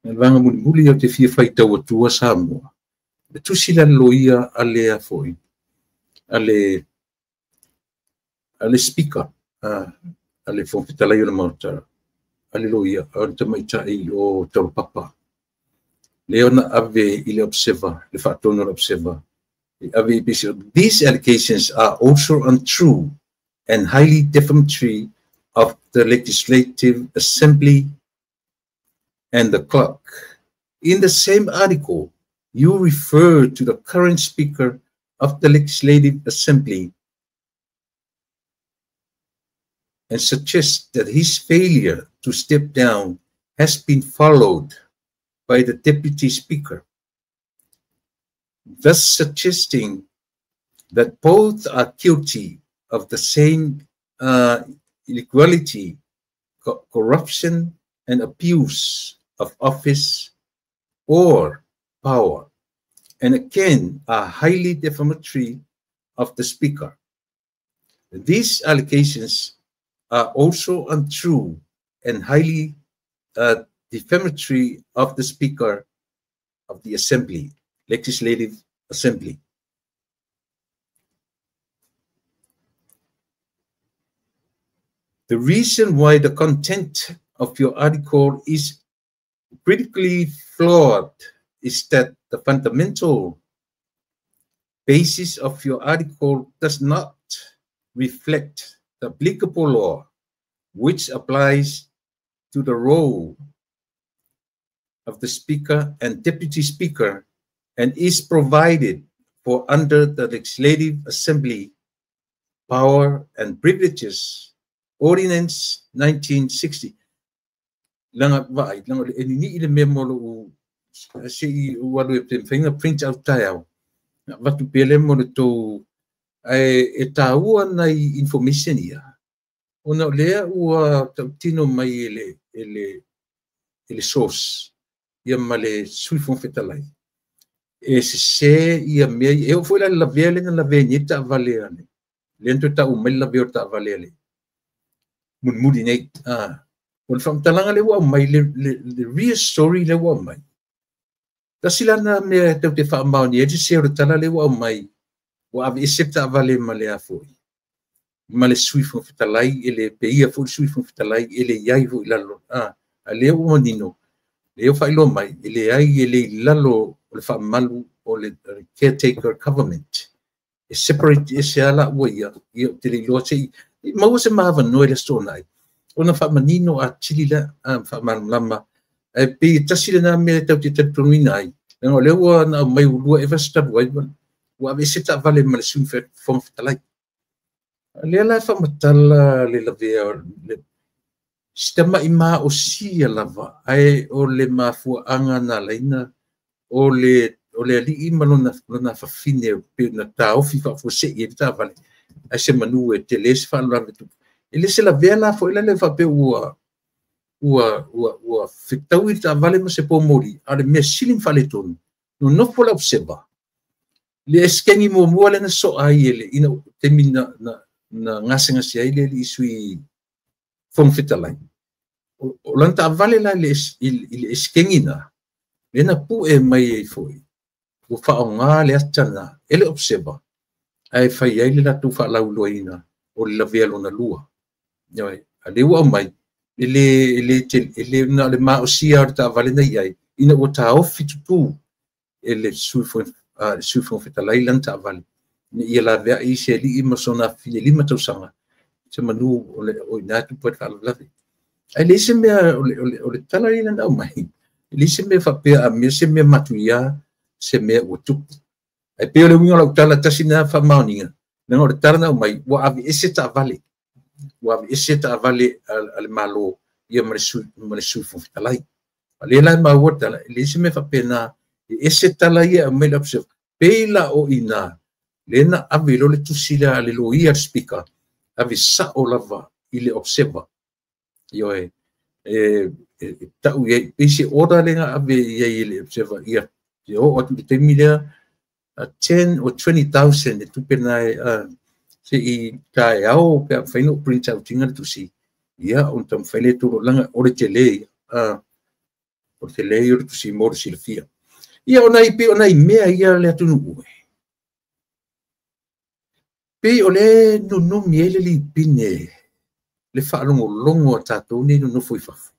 Vanga mulimuli o te fia faitau atua Samoa. Le tusi la loia a le afoi, a le speaker, a le Fofoga Fetalai o le Maota, a le loia, a le tamaitai o Taulapapa. Le ona ave i le observer, le faatonu o le observer. E ave i pisi, these allegations are also untrue and highly defamatory of the Legislative Assembly and the clerk. In the same article, you refer to the current Speaker of the Legislative Assembly and suggest that his failure to step down has been followed by the Deputy Speaker, thus suggesting that both are guilty of the same inequality, corruption, and abuse of office or power, and again are highly defamatory of the Speaker. These allegations are also untrue and highly defamatory of the Speaker of the Assembly, Legislative Assembly. The reason why the content of your article is critically flawed is that the fundamental basis of your article does not reflect the applicable law, which applies to the role of the Speaker and Deputy Speaker and is provided for under the Legislative Assembly Power and Privileges Ordinance 1960. Langa vai, langa le ni i le mea mo lou se i ua e te whainga print out tai au. Watu pele mo le tau e tāua nai information ia. Ona lea ua tautino mai e le source ia ma le Sui Fofoga Fetalai. E sese ia mea, e o foi la lavea le na lavea ni taavale ale. Le nto tau mai lavea o taavale ale. Mulimuli nei. O le faamatalaga le ua mai, le real story le ua mai. Tasi la lena mea e tatou te faamaonia ai le sese o le tala lea ua aumai, ua aveese le taavale ma le afoi ma le Sui Fofoga Fetalai, e le peia foi le Sui Fofoga Fetalai, e le i ai foi i lalo. A lea ua manino, lea ua faailoa mai, e leai, e le i lalo o le faamalu o le caretaker government. E separate ese lava laua ia, ia ou te le iloa se i maua se maavanoa i le Aso Toonai, ona faamanino atili lea, faamalamalama. Ae pei e tasi lena mea e tatou te talitonuina ai, leaga o lea ua na aumai ua lua ea vaiaso talu ai, ua aveese taavale ma le Sui Fofoga Fetalai. O lea la e faamatala le lavea si tamai maosia lava, ae o le mafuaaga na alaina o le alii ma lona afafine pe na taofi faafuasei ai le taavale, ae se manu e tele se faalavelave tupu. E le se lavea la foi lele faapea ua fetaui le taavale ma se pomoli, a o le mea sili ma faaletonu, nonofo le observer, le esekeni muamua lea na soa ai e le ina taimi na gasegase ai le alii Sui Fofoga Fetalai. O lana taavale la i le esekeni na, lea na pue mai ai foi, ua faaaoga le ata na e le observer, ae fai ai le latou faalauiloaina o le lavea lona lua. A lea ua aumai, e le na o le maosia o le taavale na i ai, ina ua taofi tutu e le Sui Fofoga Fetalai lana taavale, ina ia laveai se alii ma sona afafine 5 tausaga, se manu o ina tupu ai le faalavelave. Ae leai se mea o le tala ia na aumai, e leai se mea faapea a mea se mea matuia, se mea ua tupu. Ae pei o le uiga o lau tala tasi na faamaoniga, leaga o le tala na aumai, ua aveese taavale, ua aveese taavale a le Malo ia ma le Sui Fofoga Fetalai. A lea la e maua le tala, e leai se mea faapena, e ese tala ia aumai le observer, pei la o ina, lea na ave loa le tusi lea a le loia le speaker, ave sao lava i le observer. Ioe, e tau i ai, pei se order lea na ave i ai i le observer, ia oo atu i le taimi lea, 10 or 20,000 e tupe na se i taeao pe a mafai ona print out ina le tusi, ia ona taumafai lea tolo langa o le tele, o le tele o le tusi mo le silafia. Ia o nai pei o nai mea ia le atunuu e. Pei o le nunumi ai le lipine le faalogologo a tatou nei nonofo i fafo.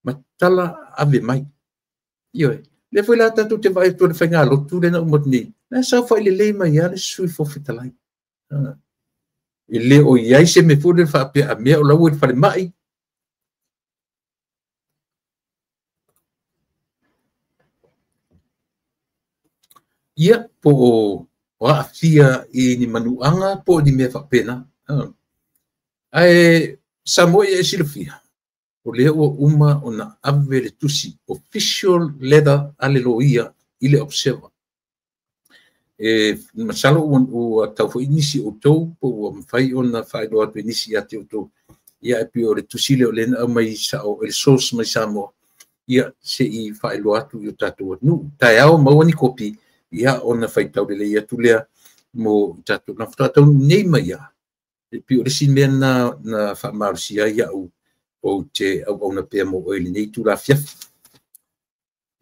Ma tala ave mai. Ioe, lea foi la tatou te vaai atu le faigalotu lea na uma atu nei, na saofai lelei mai lava le Sui Fofoga Fetalai. E le o i ai se mea foi lea faapea a mea o lau i le falemai. Ia, po o aafia i ni manuaga po o ni mea faapena. Ae Samoa ia e silafia, o lea ua uma ona ave le tusi official letter a le loia i le observer. E masalo ua tau foi nisi o outou, po ua mafai ona faailoa atu e nisi ia te outou. Ia e pei o le tusi lea o lea na aumai sao e le source mai Samoa, ia se i faailoa atu i o tatou atunuu. Taeao maua ni kopi, ia ona faitau lelei atu lea mo tatou. Na faatoa taunuu nei mai ia, e pei o le isi mea na faamalosia ai au ou te auauna pea mo oe i lenei itula afiafi.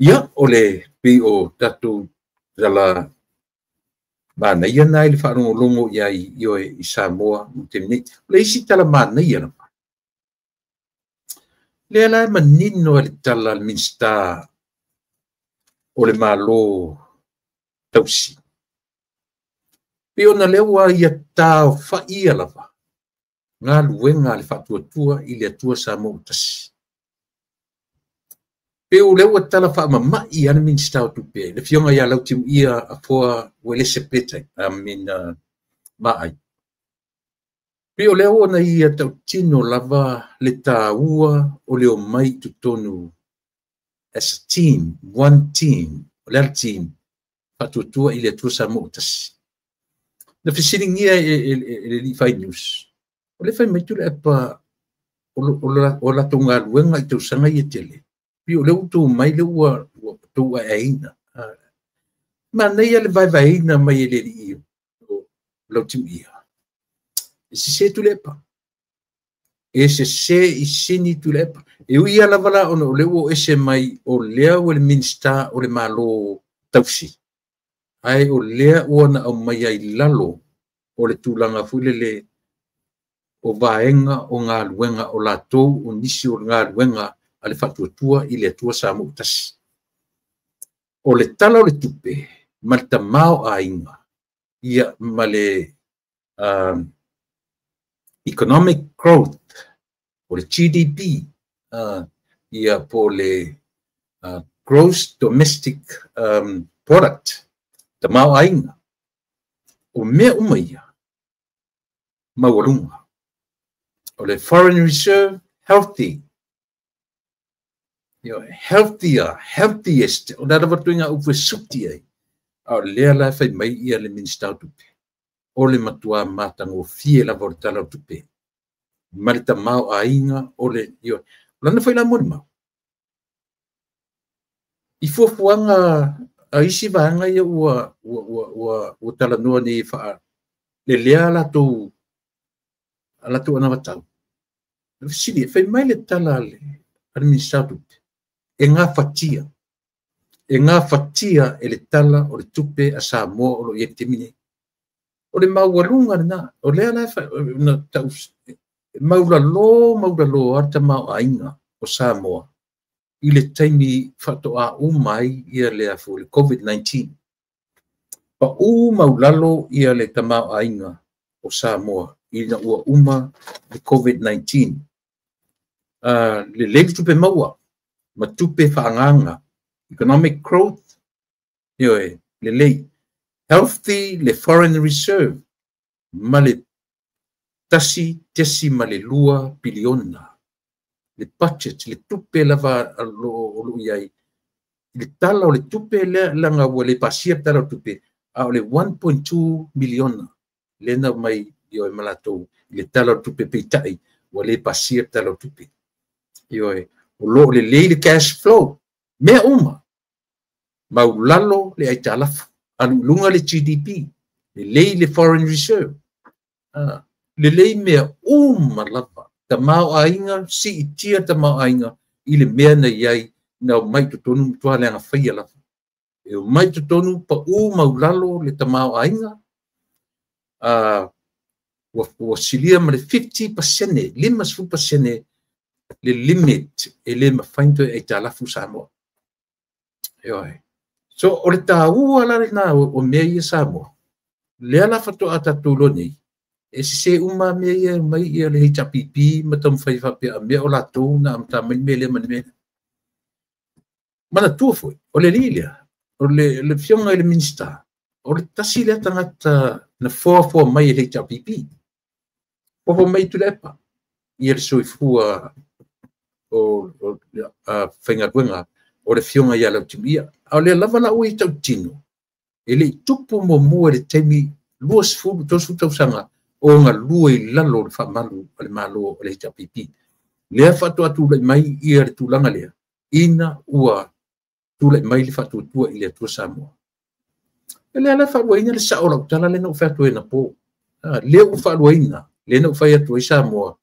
Ia, o le pei o tatou tala manaia na i le faalogologo i ai i Samoa i le taimi nei. O le isi tala manaia lava, lea la e manino ai le tala a le Minisita o le Malo tausi. Pei ona lea ua ia taofaia lava galuega a le faatuatua i le Atua Samoa ua tasi. Pei o lea ua tala faamamai a le Minisita o Tupe, le afioga ia Lautimuia Afoa Uelese Pete, Maai. Pei o lea ua na ia tautino lava le taua o le omai i totonu as a team, one team, o le ala team, faatuatua i le Atua Samoa ua tasi. Na fesiligia e le alii fai news, o le fai mai Tuilaepa o latou galuega i tausaga ia tele, pei o lea ua tou mai lea ua tou aeaina. Manaia le vaevaeina mai e le alii o Lautimuia. E sese Tuilaepa. E se i sini Tuilaepa. E ui ia lava la ona o lea ua ese mai o lea ua le Minisita o le Malo tausi. Ae o lea ua na aumai ai lalo o le tulaga foi lele o vaega o galuega o latou o nisi o galuega a le Faatuatua i le Atua Samoa ua tasi. O le tala o le tupe ma le tamaoaiga ia ma le economic growth o le GDP, ia po le gross domestic product, tamaoaiga, o mea uma ia maualuga. O le foreign reserve healthy, healthier, healthiest, o le lava tuiga upu e suti ai, a o lea la fai mai ia le Minisita o Tupe, o le matua matagofie lava o le tala o tupe, ma le tamaoaiga o le, o lana foi la molimau. I fuafuaga a isi vaega ia ua talanoa nei le lea latou anavatau. Fesili, fai mai le tala a le Minisita o Tupe, e gafatia e le tala o le tupe a Samoa o lo o i ai le taimi nei. O le maualuga lena, o lea la na tau maulalo lava le tamaoaiga o Samoa i le taimi faatoa uma ai ia le COVID-19. Pau maulalo ia le tamaoaiga o Samoa ina ua uma le COVID-19. Lelei le tupe maua ma tupe faaagaaga, economic growth, lelei. Healthy le foreign reserve ma le 1.2 piliona. Le budget, le tupe lava o lo o i ai. Le tala o le tupe lea laga ua le pasia le tala o le tupe, a o le 1.2 miliona lea na aumai ma latou i le tala o le tupe peitai ua le pasia le tala o le tupe. O lo o lelei le cash flow, mea uma, maulalo le aitalafu, alu i luga le GDP, lelei le foreign reserve, lelei mea uma lava, tamaoaiga, siitia tamaoaiga i le mea na i ai na omai totonu matua leaga faia lava. E omai totonu pau maulalo le tamaoaiga, ua silia ma le 50%, 50% le limit e le mafai ona toe aitalafu Samoa. So, o le taua la lena o mea ia Samoa, lea la faatoa tatou iloa nei, e sese uma mea ia mai ia le HRPP ma taumafai faapea mea o latou na amata mai mea lea ma le mea. Manatua foi, o le alii lea, o le afioga i le Minisita, o le tasi lea tagata na foafoa mai e le HRPP, foafoa mai i Tuilaepa, ia le soifua o faigaluega o le afioga ia Lautimuia. A o lea lava la ua i tautino, e le i tupu muamua i le taimi 20, 30 tausaga o galue i lalo o le faamalu a le Malo o le HRPP. Lea faatoa tulai mai ia le tulaga lea, ina ua tulai mai le Faatuatua i le Atua Samoa. E lea la faaluaina le sao o lau tala lea na ou fai atu ai anapo. Lea ua faaluaina, lea na ou fai atu ai Samoa,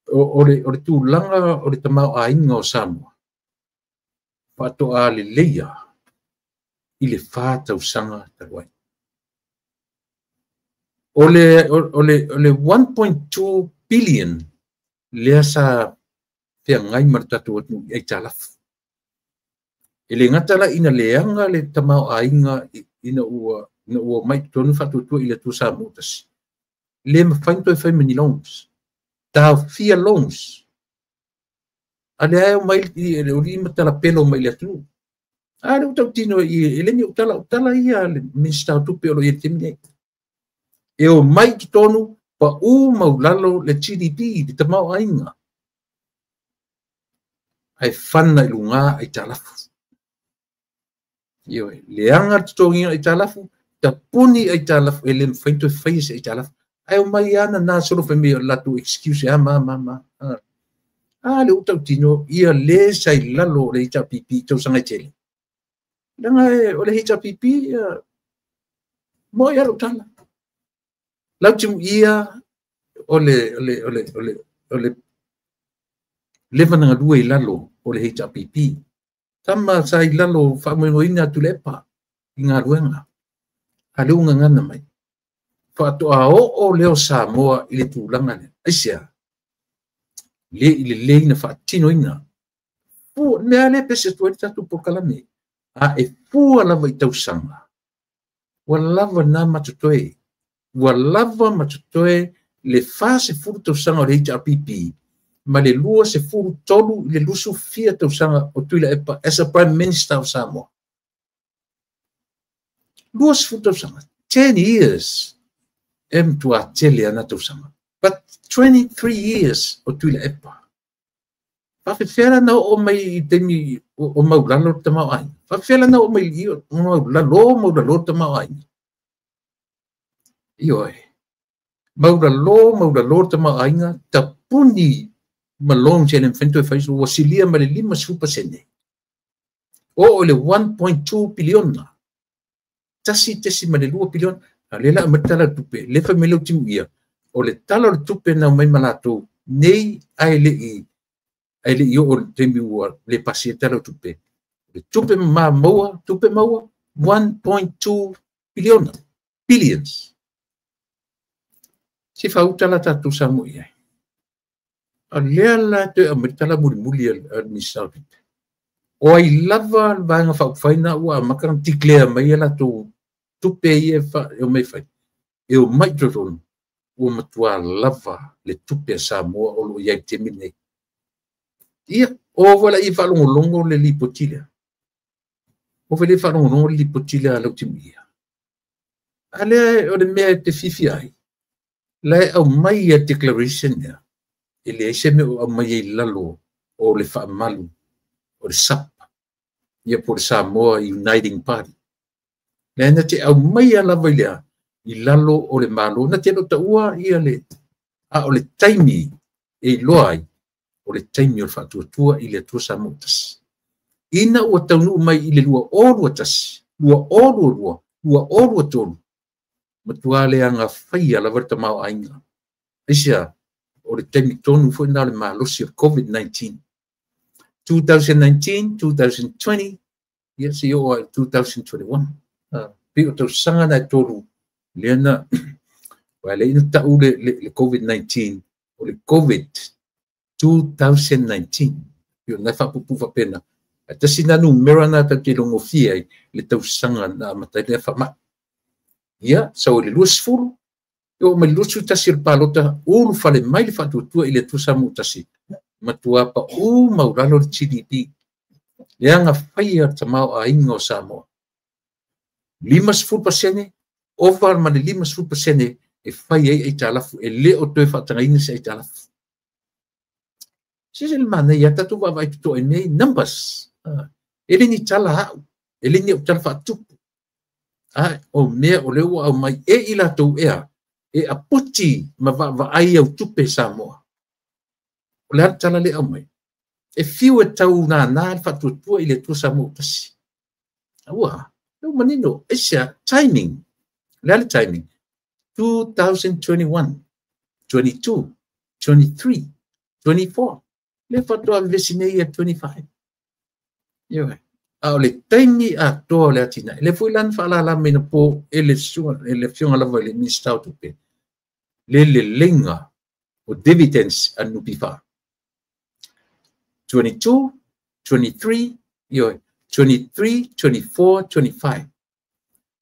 o le tulaga o le tamaoaiga o Samoa, faatoa leleia i le 4 tausaga talu ai. O le 1.2 billion lea sa feagai ma le tatou atunuu i aitalafu. E le gata la ina leaga le tamaoaiga ina ua mai totonu Faatuatua i le Atua Samoa tasi. Le mafai ona toe fai ma ni loans. Taofia loans. A lea e omai le alii ma talapelo mai le atunuu. A lea ua tautino e le ni o tala ia le Minisita o Tupe o lo o i ai i le taimi nei. E omai totonu pau maulalo le GDP, le tamaoaiga. Ae fana i luga aitalafu. Leaga le totogiina aitalafu, tapuni aitalafu, e le mafai ona toe faia se aitalafu. Ae omai lava na solo fai mai o le latou excuse e ma. A le ua tautino, ia le sa i lalo o le HRPP tausaga e tele. Leaga o le HRPP, mo ia lou tala. Lautimuia, O le leva na galue i lalo o le HRPP. Tama sa i lalo faamoemoeina Tuilaepa i galuega. A lea ua gagana mai. Faatoa oo lea o Samoa i le tulaga lea. Aisea? Le i lelei na faatinoina. Fua, mea lea pese atu ai le tatou polokalame. A e fua lava i tausaga, ua lava na matotoe. Ua lava matotoe le 40 tausaga o le HRPP ma le 23 i le 24 tausaga o Tuilaepa as a Prime Minister of Samoa. 20 tausaga, 10 years, e matua tele ana tausaga. But 23 years o Tuilaepa. Faafefea na oo mai i taimi o maulalo le tamaoaiga. Faafefea na oo mai i maulalo le tamaoaiga. Ioe. Maulalo le tamaoaiga, tapuni ma loans e le mafai ona toe fai, ua silia ma le 50%. Oo i le 1.2 piliona. 1.2 piliona. A lea la aumai le tala o le tupe, le fai mai le Timuia, o le tala o le tupe na aumai ma latou nei ae le i oo i le taimi ua le pasia le tala o le tupe. Le tupe maua, tupe maua, 1.2 piliona, billions. Se fauta la tatou Samoa i ai. A lea la toe aumai le tala mulimuli a le Minisita o Tupe. O ai lava le vaega faaupufai ua amata ona declare mai a latou tupe ia e omai fai. E omai i totonu, ua matua lava le tupe a Samoa o lo o i ai i le taimi lenei. Ia, o wala i whaalongolongo le lipoti lea. O wale whaalongolongo le lipoti lea a lau Timuia. A lea o le mea e te fifi ai, lae au mai a declaration lea, e leai se mea o aumai ai lalo o le faamalu o le SUP, ia po le Samoa Uniting Party. Lea na te aumai a lava i lea, i lalo o le malo, na te lo taua ia le, a o le taimi e iloa ai, o le taimi o le faatuatua i le Atua Samoa tasi. Ina ua taunuu mai i le 2021, 2022, 2023, matua le agafaia lava le tamaoaiga. Aisea, o le taimi tonu foi na o le malosi o COVID-19. 2019, 2020, ia se i oo ai 2021. Pei o tausaga na e tolu, lea na, ua le ina tau le COVID-19, o le COVID 2019. Pei o nai faapuupuu faapena. A tasi na numera na tatou te logofia ai le tausaga na amata ai lea faamai. Ia, sau i le 20, e oo mai le 21 o le palota, ulufale mai le faatuatua i le Atua Samoa tasi. Matua paū maulalo le GDP. Le agafaia le tamaoaiga o Samoa. 50%, ova ma le 50% e fai ai aitalafu, e le o toe faatagaina se aitalafu. Se le manaia, tatou vaavaai totoa i nei numbers. E le ni tala au, e le ni au tala faatupu. O mea o lea ua aumai e i latou ea, e aputi ma vaavaai au tupe Samoa. O le a le tala le aumai. E fiu e tau nānā le faatuatua i le Atua Samoa tasi. Ua, leu manino, aisea, timing. O le a le timing? 2021, 22, 23, 24. Le faatoa vevesi nei ia 25. Ioe. A o le taimi atoa o le atinae. Le foi la na faalala mai na po e le afioga lava i le Minisita o Tupe. Le leleiga o dividends a NPF. 22, 23, ioe, 23, 24, 25.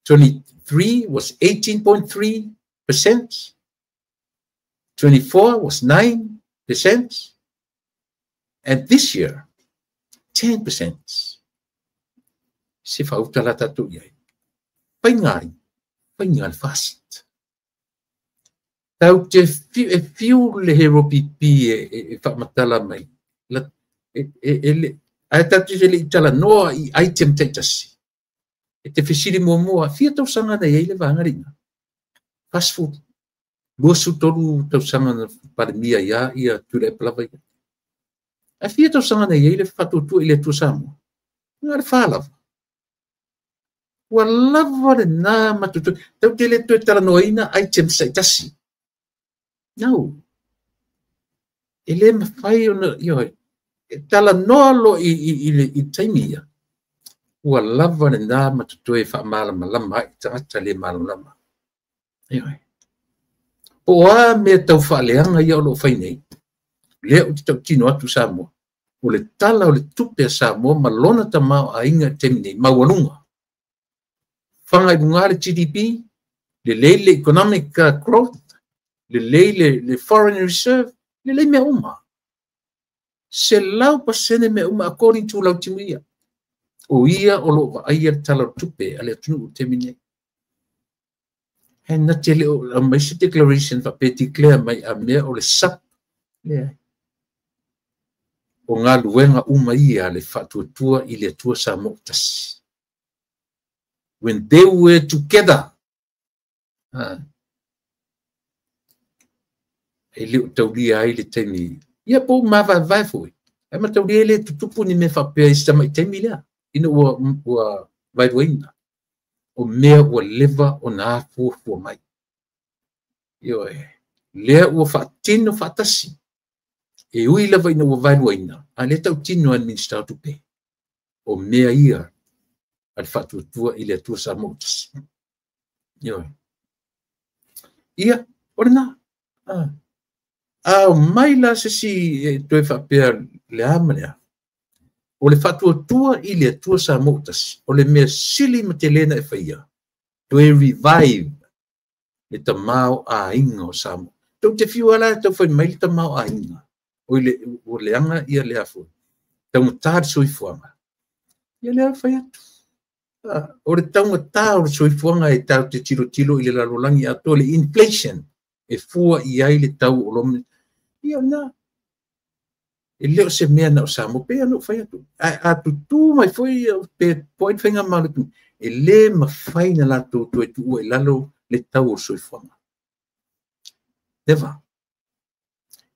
23 was 18.3%. 24 was 9%. And this year, 10%. Se fauta la tatou i ai. Faiga ai, faiga le fast. Tau te e fiu le hero PP e faamatala mai. Ae tatou te le i talanoa i item taitasi. E te fesili muamua, fia tausaga na i ai le vaega lena. Fast food. 23 tausaga na palemia ia ia Tuilaepa lava ia. Ae fia tausaga na i ai le faatuatua i le Atua Samoa. Na le wha lava. Ua lava le nā matutu. Tau te le toe talanoaina items taitasi. No. E le mafai ona, ioe, e talanoa loa i le taimi ia, ua lava lena ma totoe faamalamalama ai tagata le malamalama. Ioe. Po o a mea tau faaleaga ia o lo o fai nei, lea ou te tautino atu Samoa, o le tala o le tupe a Samoa ma lona tamaoaiga i le taimi nei, maualuga. Faga i luga le GDP, lelei le economic growth, lelei le foreign reserve, lelei mea uma. 100% mea uma according to Lautimuia. O ia o lo o vaaia le tala o le tupe a le atunuu i le taimi nei. E na te le o aumai se declaration faapea declare mai a mea o le SAP. Leai. O galuega uma ia a le Faatuatua i le Atua Samoa tasi. When they were together, e le o taulia ai le taimi. Ia po o mavaevae foi. Ae mataulia e le tutupu ni mea faapea i si tamai taimi lea, ina ua vaeluaina. O mea ua leva ona afuafua mai. Ioe, lea ua faatino faatasi. E ui lava ina ua vaeluaina, a lea tautino a le Minisita o Tupe. O mea ia a le Faatuatua i le Atua Samoa tasi. Ioe. Ia, o lena. A mai la se si toe faapea le a ma le a. O le Faatuatua i le Atua Samoa tasi, o le mea sili ma te lena e whaia, toe revive le tamaoaiga o Samoa. Tou te fiu ala e tau whai mai le tamaoaiga. O le, o le anga ia le afo. Taugata le soifuaga. Ia lea fai atu. O le taugata o le soifuaga e tatou te tilotilo i le lalolagi atoa le inflation e fua i ai le tau o lome. Ia na. E le o se mea na o Samoa pe ana o fai atu. A tutū mai foi pe po ai whainga malu. E le mawhai na latou toe tuua i lalo le tau o le soifuaga. Never.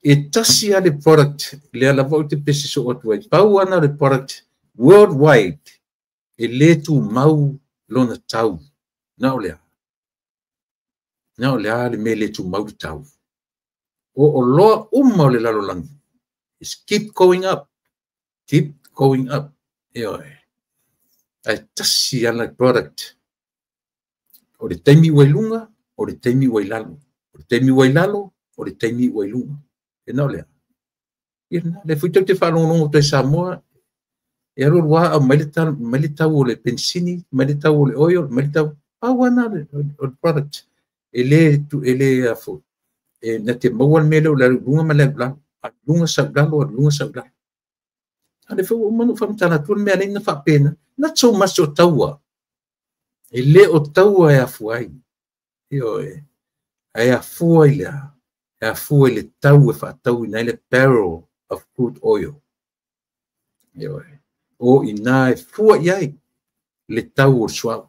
E tasi a le product, lea lava o te pese so atu ai. Pau ana le product worldwide, e le tu mau lona tau. Na o lea. Na o lea le mea le tu mau le tau. O loa uma o le lalolagi. It's keep going up. Keep going up. Ioe. Ae tasi ana le product. O le taimi ua i luga, o le taimi ua i lalo. O le taimi ua i lalo, o le taimi ua i luga. E na o lea. Ia na, le fui tau te whaalongongo toi Samoa, e alu alua au mai le tau o le pensini, mai le tau o le oil, mai le tau, pau ana le product. E le afo. E na te maua le mea leo le alu lunga ma le alu lalo. Lunga sau lalo, lunga sau lalo. A le fau umanu whamtala tua le mea leina whaapena. Not so much o taua. E le o taua e afu ai. Ioe. E afua i lea. E afua i le tau e whaatau ina i le barrel of crude oil. Ioe. O ina e fua i ai le tau o le suau.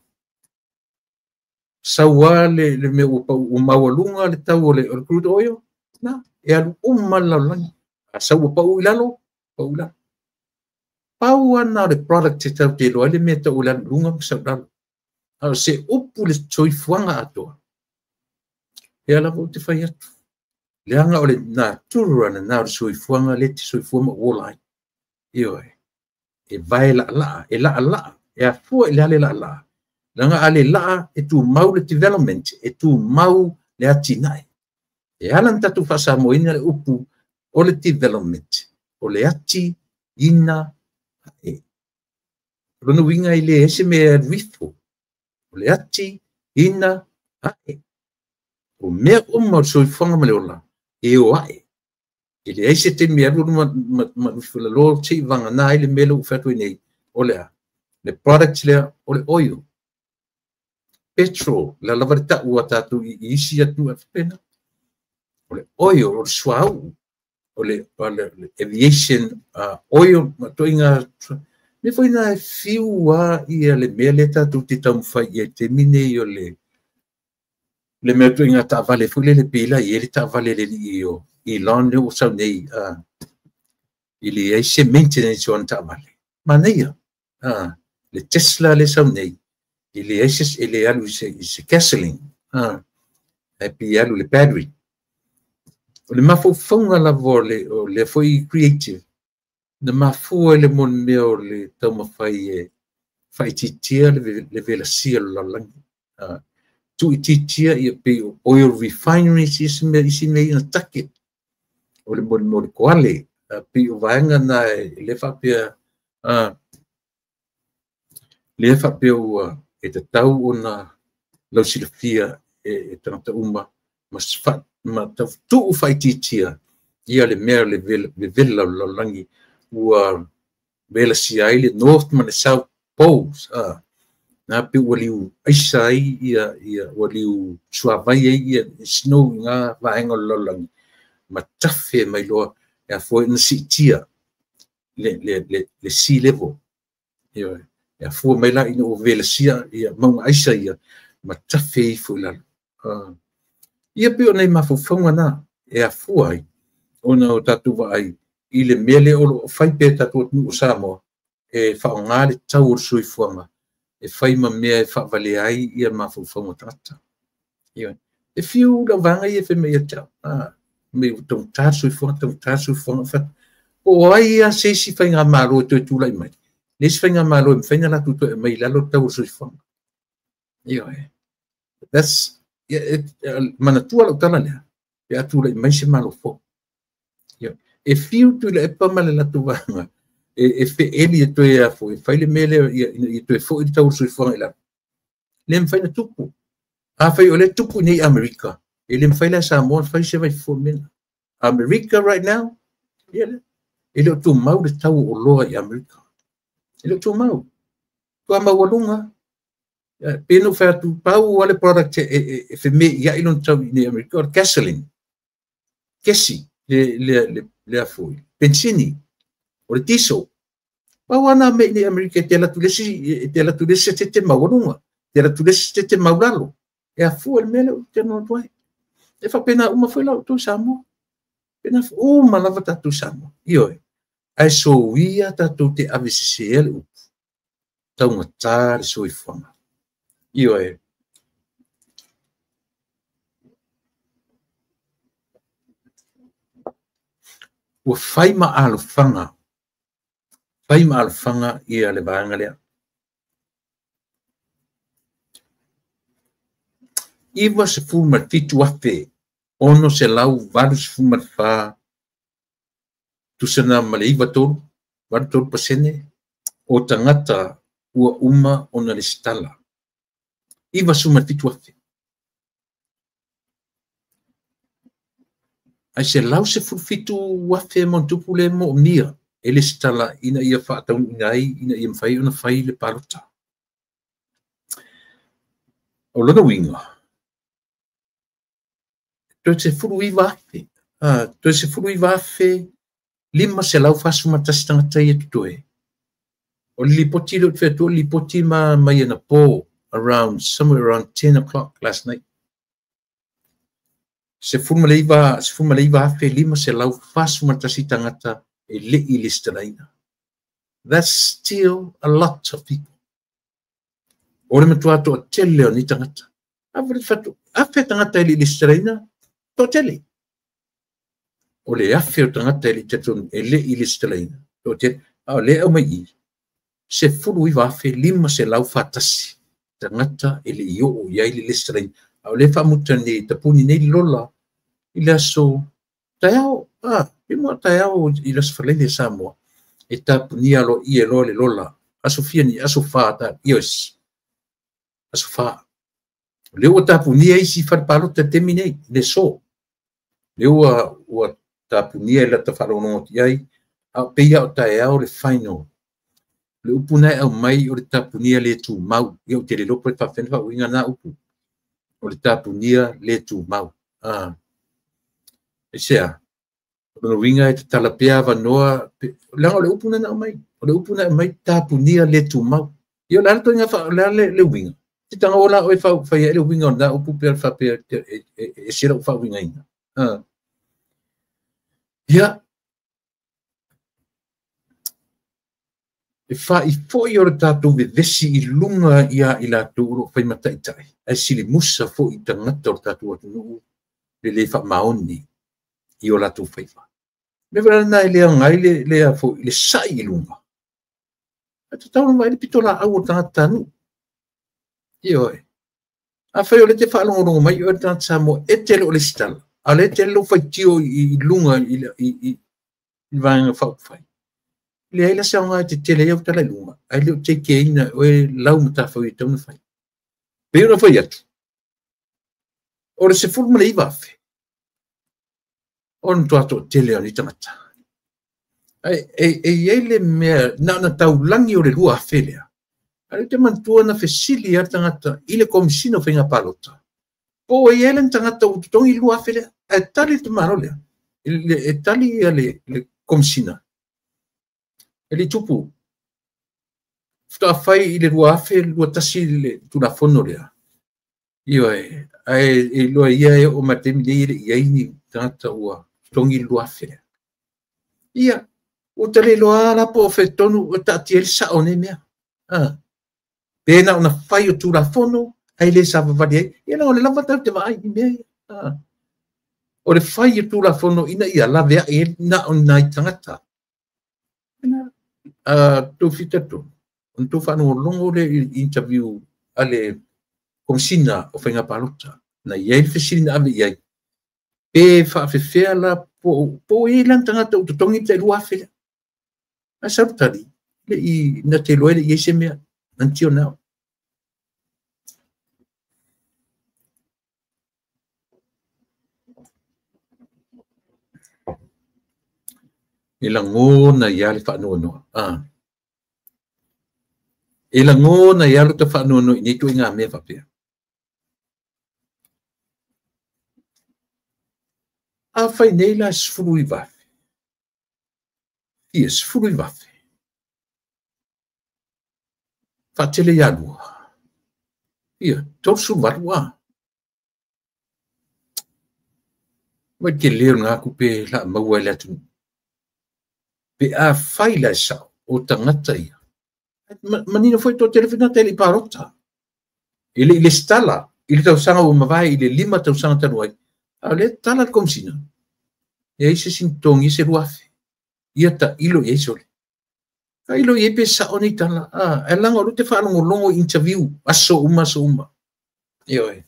Saua le mea ua maualuga le tau o le crude oil. Na, e alu uma le lalolagi. A saua pau i lalo, pau i lalo. Pau ana le product e tau te loa le mea tau o le alu lunga ma sau lalo. A o se upu le soifuaga atoa. E ala vau te whai atu. Leanga o le natura na nā o le soifuaga le te soifua ma uola ai. Ioe. E vae laa laa, e laa laa, e afua i le ale laa laa. Langa ale laa e tu mau le development, e tu mau le atinai. E ala na tatu whaasamoina le upu o le development, o le ati ina e. Rono winga i le ese mea ruifo, o le ati ina ae. O mea uma o le soifuaga ma le ola, e o ae. E le aise te mea alu ma ruifo la loa te i vanga nā i le mea lau whatu i nei, o le a. Le product lea, o le oil. Petrol, la lava le tau a tātou i isi atu a whapena. O le oil, o le suau, o le aviation oil, ma toi ngā, me foi nā e fiu a ia le mea le tātou te taumawhai ia te mine i o le mea toi ngā taavale foi le pila i e le taavale le li o Elon le o sau nei i le ai se maintenance o an taavale. Manaia, le Tesla le sau nei, i le ai se, i le alu i se gasoline, e pi alu le battery. O le mafaufauga lava o lea foi creative, na mafua i le mea o le taumafai e faaitiitia le velasia o le lalolagi. Tuuitiitia ia pei o oil refineries, isi mea ia na take. O le mea o le koale, pei o vaega na e faapea, lea faapea ua e tatau ona lausilafia e tagata uma ma tuu faaitiitia ia le mea le vevela o le lalolagi ua velasia ai le North ma le South Poles. Na pe ua liu aisa ai ia ua liu suavai ai ia snow i ngā vaega o le lalolagi ma tafe mai loa e afua ina siitia le sea level. E afua mai la ina ua velasia ia mauga aisa ia ma tafe ifo i lalo. Ia pei o nei mafaufauga na e afua ai ona o tatou vaai i le mea lea o lo o fai pea tatou atunuu o Samoa e faaaoga le tau o le soifuaga e fai ma mea e faavalea ai ia mafaufauga tagata. E fiu lau vaega ia e fai mai ia te au. Me ua taugata le soifuaga, Po o ai ia se isi faigamalo e toe tulai mai. Le isi faigamalo e mafai ona latou toe aumai i lalo le tau o le soifuaga. That's, manatua lau tala lea, pe a tulai mai se malo fou. E fiu Tuilaepa ma le latou vaega e feeli e toe afo, e fai le mea lea ia toe foi le tau o le soifuaga i lalo. Le mafai na tupu. Afai o le tupu nei Amerika, e le mafai la Samoa fai se vai fua mea. America right now, ia le, e le o tumau le tau o oloa i Amerika. E le o tumau. Tua maualuga, pe no fai atu pau ale product e feme ia i lona tau i Amerika, o le gasoline, kesi, le afoi, bensini, o le diesel. Pau ana me i Amerika e te alatu lesi te te maualuga, te alatu lesi te te maulalo. E afua le mea lea o te noa atu ai. E faapena uma foi lau outou Samoa. Pena uma lava tatou Samoa. Ioe. Ae soia tatou te avesesea le upu. Taugata le soifuaga. Ioe. Ua fai ma alofaga. Fai ma alofaga ia le vaega lea. 97,684 tusana ma le 93% o tagata ua uma ona lesitala. 97,000. Ai 117,000 mo tupu le mo mia e lesitala ina ia faataunuuina ai ina ia mafai ona fai le palota. O lona uiga, toe 19,000, toe 19,541 tagata ia totoe. O le lipoti lea ou te fai atu, o le lipoti ma mai ana po around, somewhere around 10 o'clock last night. 19,541 tagata e le i lesitalaina. That's still a lot of people. O le matua toatele o ni tagata. Afe tagata e le i lesitalaina, toatele. O le afe o tagata e le i lesitalaina, toatele. A o le au mai i, 19,541 tagata e le i oo i ai le lesitalaina. A o le faamuta nei, tapuni nei lola, i le aso taeao, pe mua taeao i le aso Faraile Samoa, e tapunia alo i e loa le lola. Aso fia ni, aso wha, ta, ios. Aso wha. Le ua tapunia isi whare palota temi nei, le so. Le ua tapunia i lata whalongo ti ai, a peia o taeao le final. Le upu nai au mai o le tapunia le tū mau. Ia o te le lopo e whawhena wha uinga nā upu. O le tapunia le tū mau. E sea, o le uinga e te talapea wanoa, langa o le upu nai au mai. O le upu nai au mai tapunia le tū mau. Ia o le ala toinga wha, o le ala le uinga. Te tanga o la oe whai e le uinga o nā upu pea whapea e sera o wha uinga ina. Ia, e wha i foi o le tātou vevesi i lunga ia i lātou o lo whai mataitai. Ai sili musa foi i tangata o le tātou atunuu le le wha maoni i o latou faiva. Me foi lena e le aoga ai le sa'i i luga. Ae tatau ona vaai le pitolaau o le tagata nuu. Ioe. Afai o lea e te faalogologo mai oe le tagata Samoa e te le o lesitala, a o lea e tele lou faitio i luga i le vaega faaupufai, leai la se aoga e tetele ai au tala i luga, ae le o teikeina e oe lau matafaioi e tatau ona fai. Pei ona fai atu, o le 19,000, o le matua toatele o nei tagata. Ae e i ai le mea, na ona taulagi o le 2,000 lea, a o lea ou te manatua na fesili lava le tagata i le Komesina o Faiga Palota, po o i ai le tagata ua totogi le 2,000 lea, ae tali le tamaloa lea, e tali le Komesina, e le i tupu. Faatoa fai i le 2021 le Tulafono lea. Ioe, ae e iloa ia e oo mai le taimi nei e le i ai ni tagata ua totogi le 2,000 lea. Ia, ua ta le iloa la po o fea tonu o taatia ai le sao o nei mea. Pe na ona fai o Tulafono, ae le savavali ai. Ia leaga o le lava tatou te vaai i mea ia. O le fai o Tulafono ina ia laveai ai na o nai tagata. Tou fita tonu, ona tou faalogologo lea i interview a le Komesina o Faiga Palota. Na i ai le fesili na ave i ai. Pe faafefea la po o i ai la ni tagata ua totogi le tai 2,000 lea. Ae sau le tali, le i na te iloa e le i ai se mea until now. E lagona ia le faanoanoa. E lagona ia lo ta faanoanoa i nei ituaiga mea faapea. Afai nei la 19,000. Ia 19,000. Faatele ia lua. Ia, 38 a. Mai te leo ngā kupe la maua i le atunuu. Pe a fai la e sao o tagata ia. Manino foi tō tele whina te le i parota. E le i lesitala, i le tausaga ua mavae, i le 5 tausaga talu ai. A o le tala le Komesina. E ai se sintogi se 2,000. Ia ta ilo i ai sole. Ka ilo i ai pe sao nei tala. E langa o te whaalongolongo interview. Aso uma, aso uma. Ioe.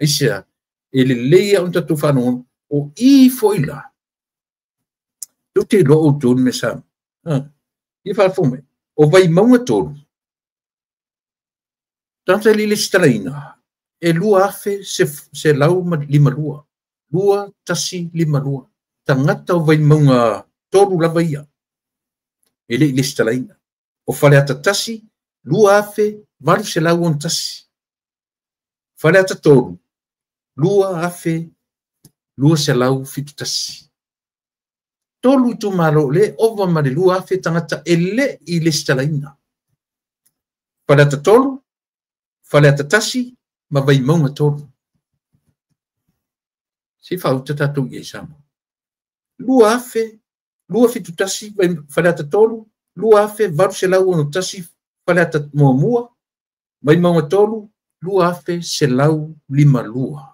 Aisea, e le leia on tatu whaalongolongo. O i foi la. Tu te iloa outou le mea sa. Ia whaalafo mai. O Vaimauga 3. Tagata e le i lesitalaina. E 2,152. 2,152. Tagata o Vaimauga 3 lava ia. E le i lesitalaina. O Faleata 1, 2,861. Faleata 3, 2,271. Tolu itumalo le ova ma le 2,000 tagata e le i lesitalaina. Faleata 3, Faleata 1, ma Vaimauga 3. Se whauta tātou i ei Samoa. 2,271 Faleata 3, 2,861 Faleata 1, Vaimauga 3, 2,152.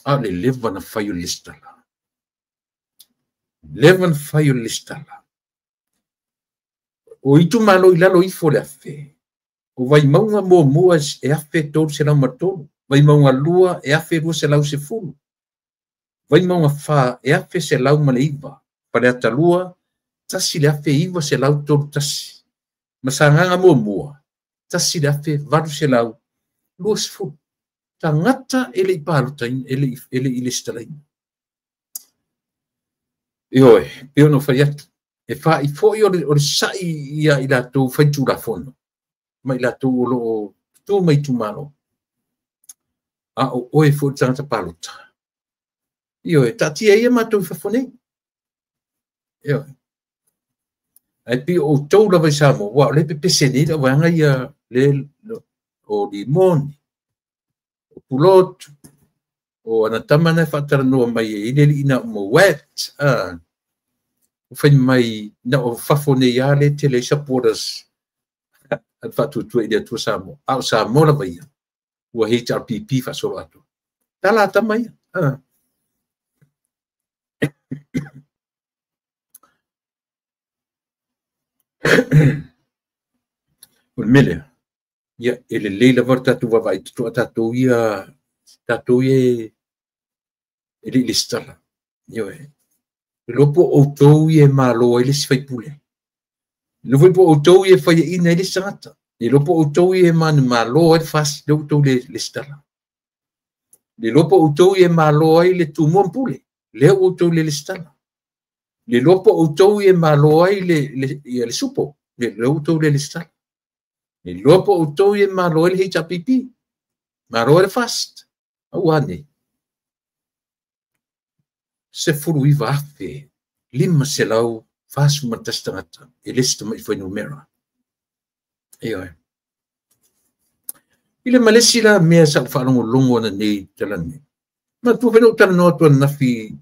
A le leva na fai o le lesitala. Leva na fai o le lesitala. O itumalo i lalo ifo le 1,000. O Vaimauga 1 e 1,303. Vaimauga 2 e 1,210. Vaimauga 4 e 1,109. Faleata 2, 1,931. Masagaga 1, 1,820. Tagata e le i palotaina, e le i lesitalaina. Ioe, pe ono fai atu. E whai foi o le sa'i ia i latou fai tulafono. Ma i latou o loo tū mai tumalo. A o oe foi le tagata palota. Ioe, taatia ia mātou i fafo nei. Ioe. Ai pi o outou lava i Samoa, ua o le pepese nei la waanga ia le o limoni, o pulotu, o anatama na whaataranoa mai e ile li ina mo wet, o whai mai na o fafo nei a le tele supporters at whaatutua i le atua Samoa. A o Samoa lava ia, ua HRPP whaasolo atu. Tala atama ia. O le mea lea, ia, e lelei lava le tatou vaavaai totoa tatou ia, tatou ia e le i lesitala. Ioe. E iloa po o outou ia e malo ai le isi faipule. E iloa foi po o outou ia e faiaina ai le isi tagata. E iloa po o outou ia e manumalo ai le FAST, lea ua outou le lesitala. E iloa po o outou ia e malo ai le Tumua ma Pule, lea ua outou le lesitala. E iloa po o outou ia e malo ai le SUPO, lea ua outou le lesitala. E iloa po o outou ia e malo ai le HRPP, malo ai le FAST. Aua ne. 19,541 tagata e le se tamai fuainumera. Ioe. I le ma le isi la mea sa ou faalogologo ananei tala nei. Manatua foi na ou talanoa atu ananafi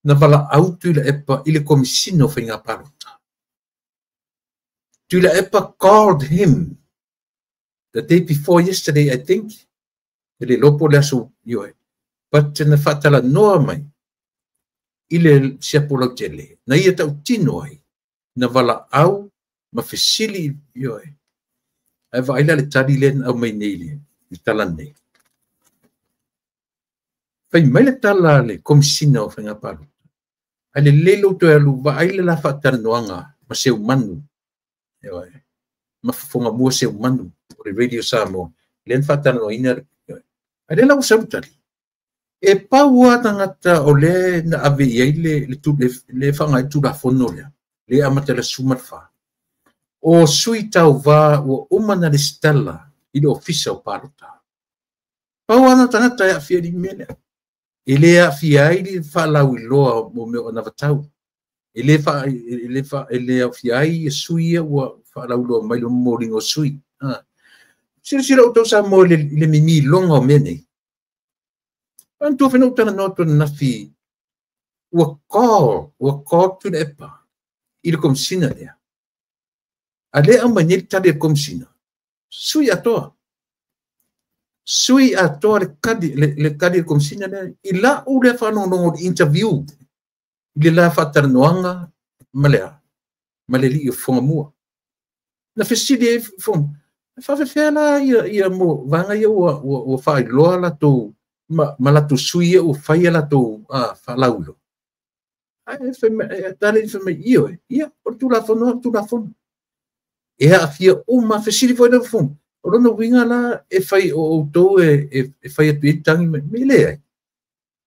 na valaau Tuilaepa i le Komesina o Faiga Palota. Tuilaepa called him the day before yesterday, I think. E le iloa po o le aso, ioe. But na faatalanoa mai i le siapo lautele, na ia tautino ai, na valaau ma fesili, ioe. Ae vaai la le tali lea na aumai nei le tala nei. Fai mai le tala a le Komesina o Faiga Palota. Ae lelei lou toe alu vaai le la faatalanoaga ma Seumanu. Ioe. Ma Fofogamua Seumanu o le Radio Samoa. Lea na faatalanoaina. Ae lea la ua sau le tali. E pau lava tagata o lea na ave i ai le faaaoga ai le Tulafono lea, lea e amata i le aso 14. O sui tauva ua uma na lesitala i le ofisa o palota. Pau lava na tagata e aafia i le mea lea. E le aafia ai le faalauiloa mo mea o anavatau. E le aafia ai sui ia ua faalauiloa mai le momoliga o sui. Silasila outou Samoa i le mimiloga o mea nei. Manatua foi na ou talanoa atu ananafi, ua call Tuilaepa i le Komesina lea. A lea aumai nei le tali a le Komesina, sui atoa. Sui atoa le tali a le Komesina lea. I lau lea faalogologo i le interview, i le la faatalanoaga ma le ma le alii o Fofogamua. Na fesili ai Fofogamua, e faafefea la ia mo vaega ia ua faailoa latou ma latou sui ia ua fai a latou faalauiloa. Ae fai mai, tali fai mai, ioe, ia, o le Tulafono, o le Tulafono. E aafia uma, fesili foi le Fofoga. O lona uiga la e fai o outou e fai atu i tagi mai, me leai.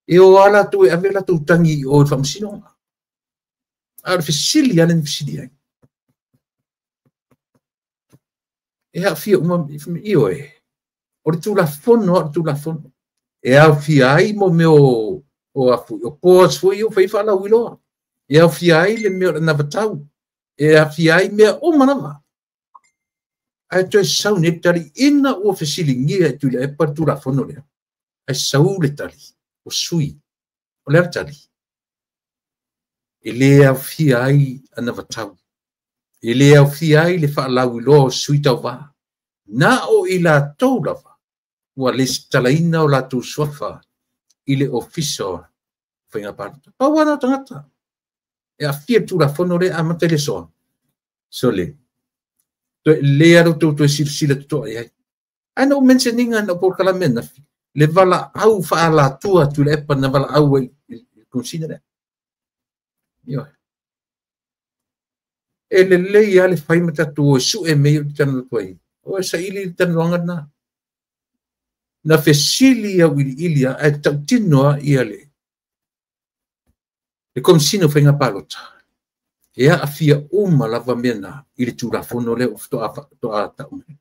E o a latou e ave latou tagi o le faamasinoga. A o le fesili lava le na fesili ai. E aafia uma, ioe, o le Tulafono, o le Tulafono. E aofia ai mo mea o boards foi o fai faalauiloa. E aofia ai le mea o le anavatau. E aofia ai mea uma lava. Ae toe sau nei le tali ina ua fesiligia e Tuilaepa le Tulafono lea. Ae sau le tali o sui. O le a le tali? E le aofia ai anavatau. E le aofia ai le faalauiloa o sui tauva. Na o i latou lava ua lesitalaina o latou suafa i le ofisa o Faiga Palota. Pau lava na o tagata. E aafia le Tulafono lea amata i le aso. Sole. Toe lea lo outou toe silasila totoa i ai. Ae na ou mention-ina na ou polokalame ananafi, le valaau faalatua Tuilaepa na valaau ai i le Komesina lea. Ioe. E lelei lava le fai ma tatou o e sue mea ia ou te talanoa atu ai. O e saili le talanoaga lena. Na fesili au iliili ae tautino lava ia le Komesina o Faiga Palota. E aafia uma lava mea na i le Tulafono lea ua faatoa tau mai.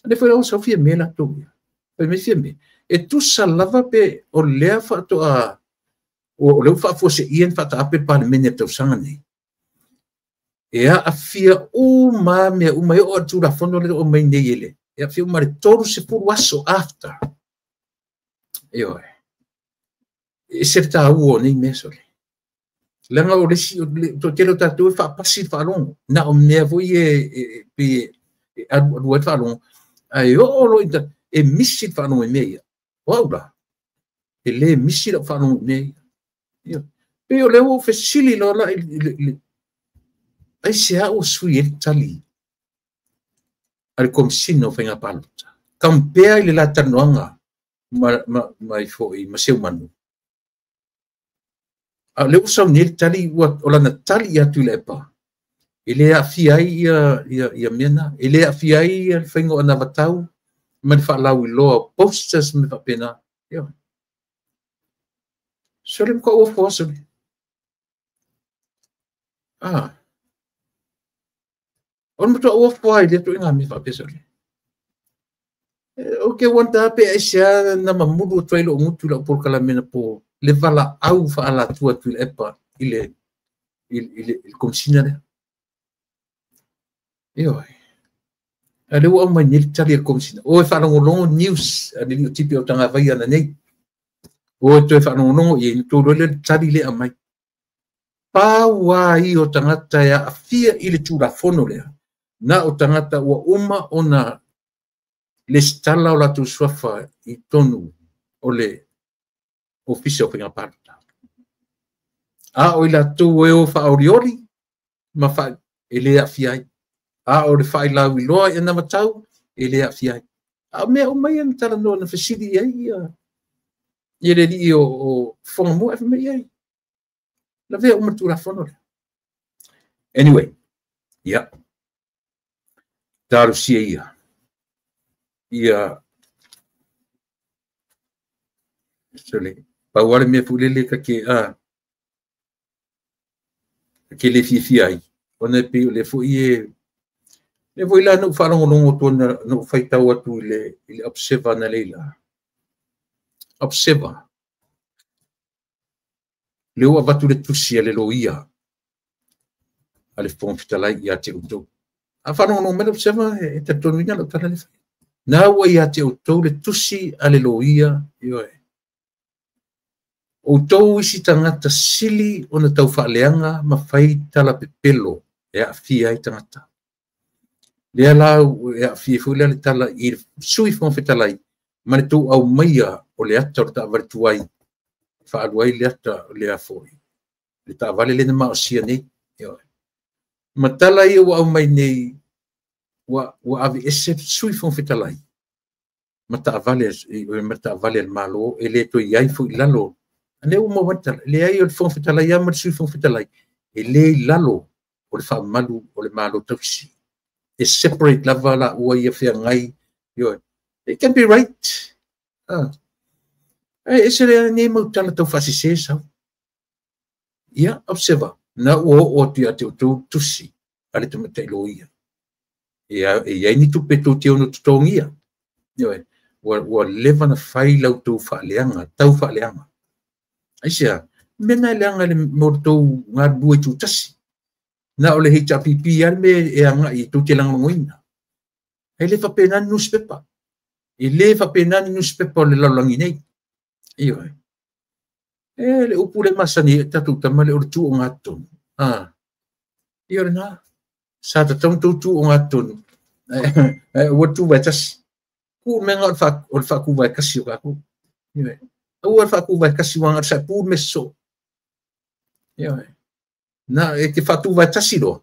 Ale foi lau sau fia mea latou ia. Fai mai fia mea. E tusa lava pe o lea faatoa o lea ua faafuaseia ni faataape le Palemene a le tausaga nei. E aafia uma mea uma e oo a le Tulafono lea ua aumai nei e le. E aafia uma le 30 aso after. Ioe. E ese le taua o nei mea sole. Leaga o le isi, o le toatele o tatou e faapasi le faalogo. Na o mea foi e pe e alu ai le faalogo. Ae oo loa e misi le faalogo i mea ia. O au la, e le misi lau faalogo i mea ia. Pei o lea ua fesili loa la i Ai se a ua sui ai le tali a le Komesina o Faiga Palota. Compare i le la talanoaga ma foi ma Seumanu. A o lea ua sau nei le tali, o lana tali ia Tuilaepa, e le aafia ai ia mea na. E le aafia ai le faiga o anavatau ma le faalauiloa o posters ma faapena. Sole matua ofo lava sole. O le matua ofo lava i lea ituaiga mea faapea sole. Ou te wonder pe aisea na mamulu atu ai lou gutu i lau polokalame na po le valaau faaalatua a Tuilaepa i le Komesina lea. Ioe. A lea ua aumai nei le tali a le Komesina. O e faalogologo news a le alii o Tipi o Tagavai ananei. O e toe faalogologo i ai, na outou iloa lea le tali lea aumai. Pau lava ia o tagata e aafia i le Tulafono lea, na o tagata ua uma ona lesitala o latou suafa i totonu o le Ofisa o Faiga Palota. A o i latou e o faaolioli ma e le aafia ai. A o le failauiloa i anavatau, e le aafia ai. A o mea uma ia na talanoa na fesili i ai ia le alii o Fofoga e fai mai ai. Lavea uma le Tulafono lea. Anyway, ia, talosia ia. Ia, sole, pau lava le mea foi lele ta te, te le fiafia ai, ona e pei o lea foi e, lea foi la na ou faalogologo atu na ou faitau atu i le Observer na leila. Observer. Lea ua avatu le tusi a le loia a le Fofoga Fetalai ia te outou. A faalogologo mai le Observer e talitonuina lau tala le fai. Na ua ia te outou le tusi a le loia, ioe. Outou isi tagata sili ona taufaaleaga ma fai tala pepelo e aafia ai tagata. Lea la e aafia foi lea le tala i le Sui Fofoga Fetalai ma le tou aumaia o le ata o le taavale tuai, faalu ai le ata o le afoi, le taavale lea na maosia nei. Ioe. Ma tala ia ua aumai nei, ua aveese le Sui Fofoga Fetalai ma taavale a le Malo e le toe i ai foi i lalo. A lea ua maua mai tala, leai o le Fofoga Fetalai lava ma le Sui Fofoga Fetalai, e le i lalo o le faamalu o le Malo tausi. E separate lava la ua ia feagai. Ioe. It can be right. E ese lea nei mau tala tau faasese sau. Ia, observer, na ua oo atu ia te outou tusi a le tamaitai loia. E i ai ni tupe tou te ono totogia. Ioe. Ua leva na fai lau tou faaleaga, tau faaleaga. Aisea, mea na e leaga le mo le tou galulue tutasi. Na o le HRPP lava le mea e agai e tou te lagolagoina. E le faapena ni newspaper. E le faapena ni newspaper o le lalolagi nei. Ioe. E le upu le masani e tatou tama le o le tu o gatonu. Ia o lena. Sa tatau tou tu o gatonu. Ua tu vai tasi. Ku mea o le faaku vai kasi o kākou. Ioe. Aua le faaku vai kasi ua ngata sa pu me so. Ioe. Na e te faatu vai tasi loa.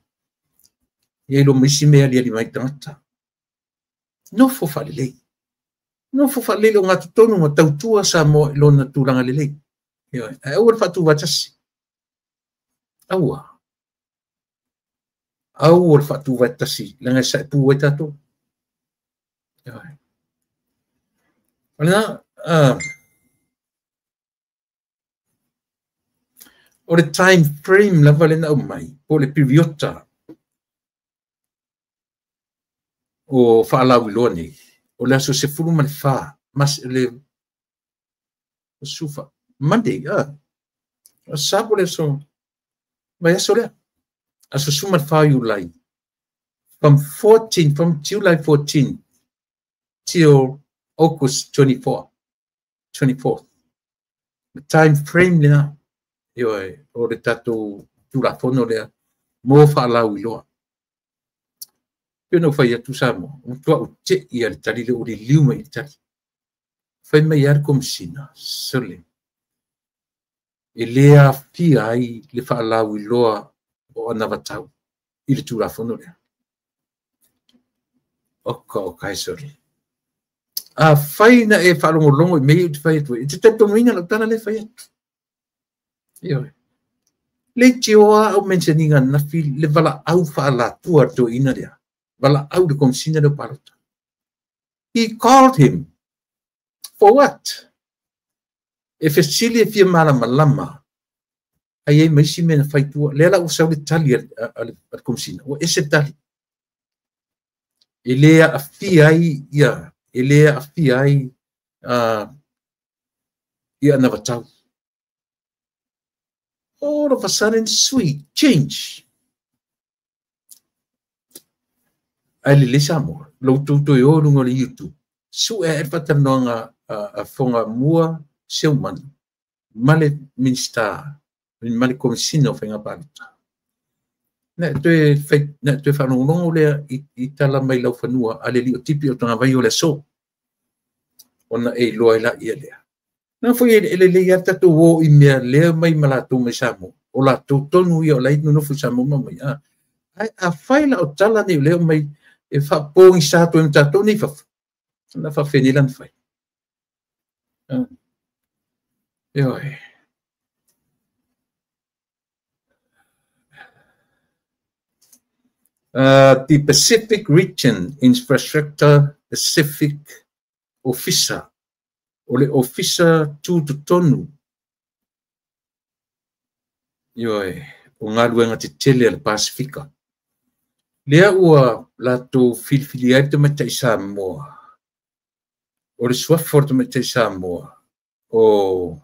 Ia ilo maisi mea aliali mai tagata. Nofo faalelei. Nofo faalelei o gatotonu ma tautua Samoa i lona tulaga lelei. Ioe. Ae aua le faatu vai tasi. Aua. Aua le faatu vai tasi. Leaga e saepu ai tatou. Ioe. O lena, o le time frame lava lena aumai, po o le piriota o faalauiloa nei, o le aso 14, mas le sufa, Monday, aso po le aso, vai aso lea, aso 14 Iulai, from July 14 till August 24th. The time frame lena, ioe, o le tatou Tulafono lea, mo faalauiloa. Pe na fai atu Samoa, matua ou te ia le tali le o le liu mai le tali. Fai mai ia le Komesina, sole, e le aafia ai le faalauiloa o anavatau. i le Tulafono lea. Oka o kai sori. A fai na e whaalongolongo i mei u te whai atu e te talitonuina lau tala le whai atu. Ioe. Le tioa au mentioninga nafi le vala au whaalatua to ina lea. Vala au le komisina leo palota. He called him. For what? E fesili e fia malamalama. Ai ai maisi mea na whaitua. Lea la ua sau le tali a le komisina. Ua ese tali. E lea afia ai ia. E lea afia ai ia na watau. All of a sudden, sweet change. Ai le le Samoa. Lau tauto e o lunga le YouTube. Su e whatanoanga a whonga mua seumana. Male minista. Male komisina o whainga palota. Na toe whanongongo lea i tala mai lau whanua a le lio tipi o tanga vai o le so. Ona e loa ila ia lea. Nā foi e le lea tatou o i mea lea mai ma latou mai Samoa. O latou tonu ia o lai nonofo i Samoa ma mai. Ai a whai la o tala nei o lea mai e whapongi sa toe ma tātou nei fafo. Na whawhene lan whai. Eoe. The Pacific Region Infrastructure Pacific Officer, o le Officer Tutotonu, ioe, o ngā te tele a le Pasifika. Lea ua latou filifili ai te matai Samoa, o le suafa o te matai Samoa, o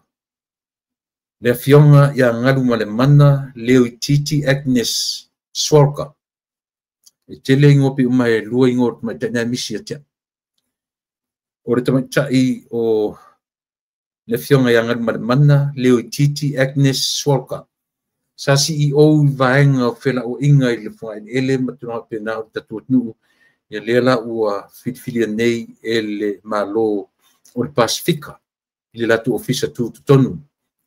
le afioga ia Galumalemana Leoititi Agnes Swalka. E tele ingoa pe uma e lua ingoa o tamaitai nai misi ia tea. O le tamaitai o le afioga ia Galumalemana Leoititi Agnes Swalka. Sa CEO i vaega o felauaiga i le Fogaeleele ma tulaga pena o le tatou atunuu. Ia lea la ua filifilia nei e le Malo o le Pasifika i le latou ofisa tutotonu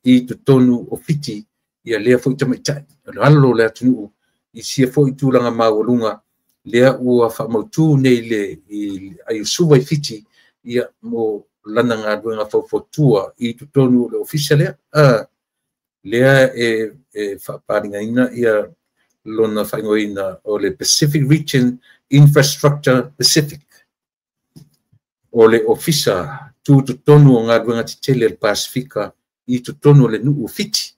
i totonu o Fiti ia lea foi tamaitai. O le alo o le atunuu i sia foi tulaga maualuga lea ua whaamautu nei le i ai usuva i Fiti ia mo lana galuega faufautua i totonu o le ofisa lea. Lea e whaapalingaina ia lona whaingoina o le Pacific Region Infrastructure Pacific. O le ofisa tutotonu o galuega tetele le Pasifika i totonu o le nuu o Fiti.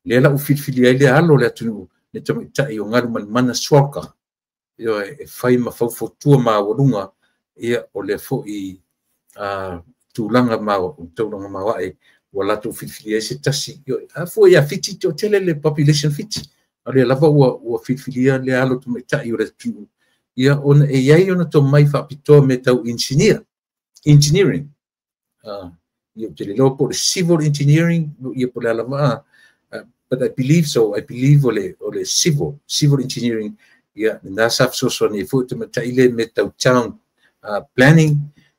Lea la u filifili ai le alo le atunuu le tamaitai o Galumalemana Swalka. Ia e whai ma faufautua maualuga ia o le foi tulaga taulaga maoae ua latou filifili ai se tasi. A fua ia Fiti te o tele le population Fiti. A lea lava ua filifilia le alo tamaitai o le atunuu. Ia ona e iai ona tomai faapitoa me tau engineering. Ia o te le loa po le civil engineering ia po le alava. But I believe so. I believe o le civil engineering. Ia nā sa fesoasoani foi te matai le me tau town planning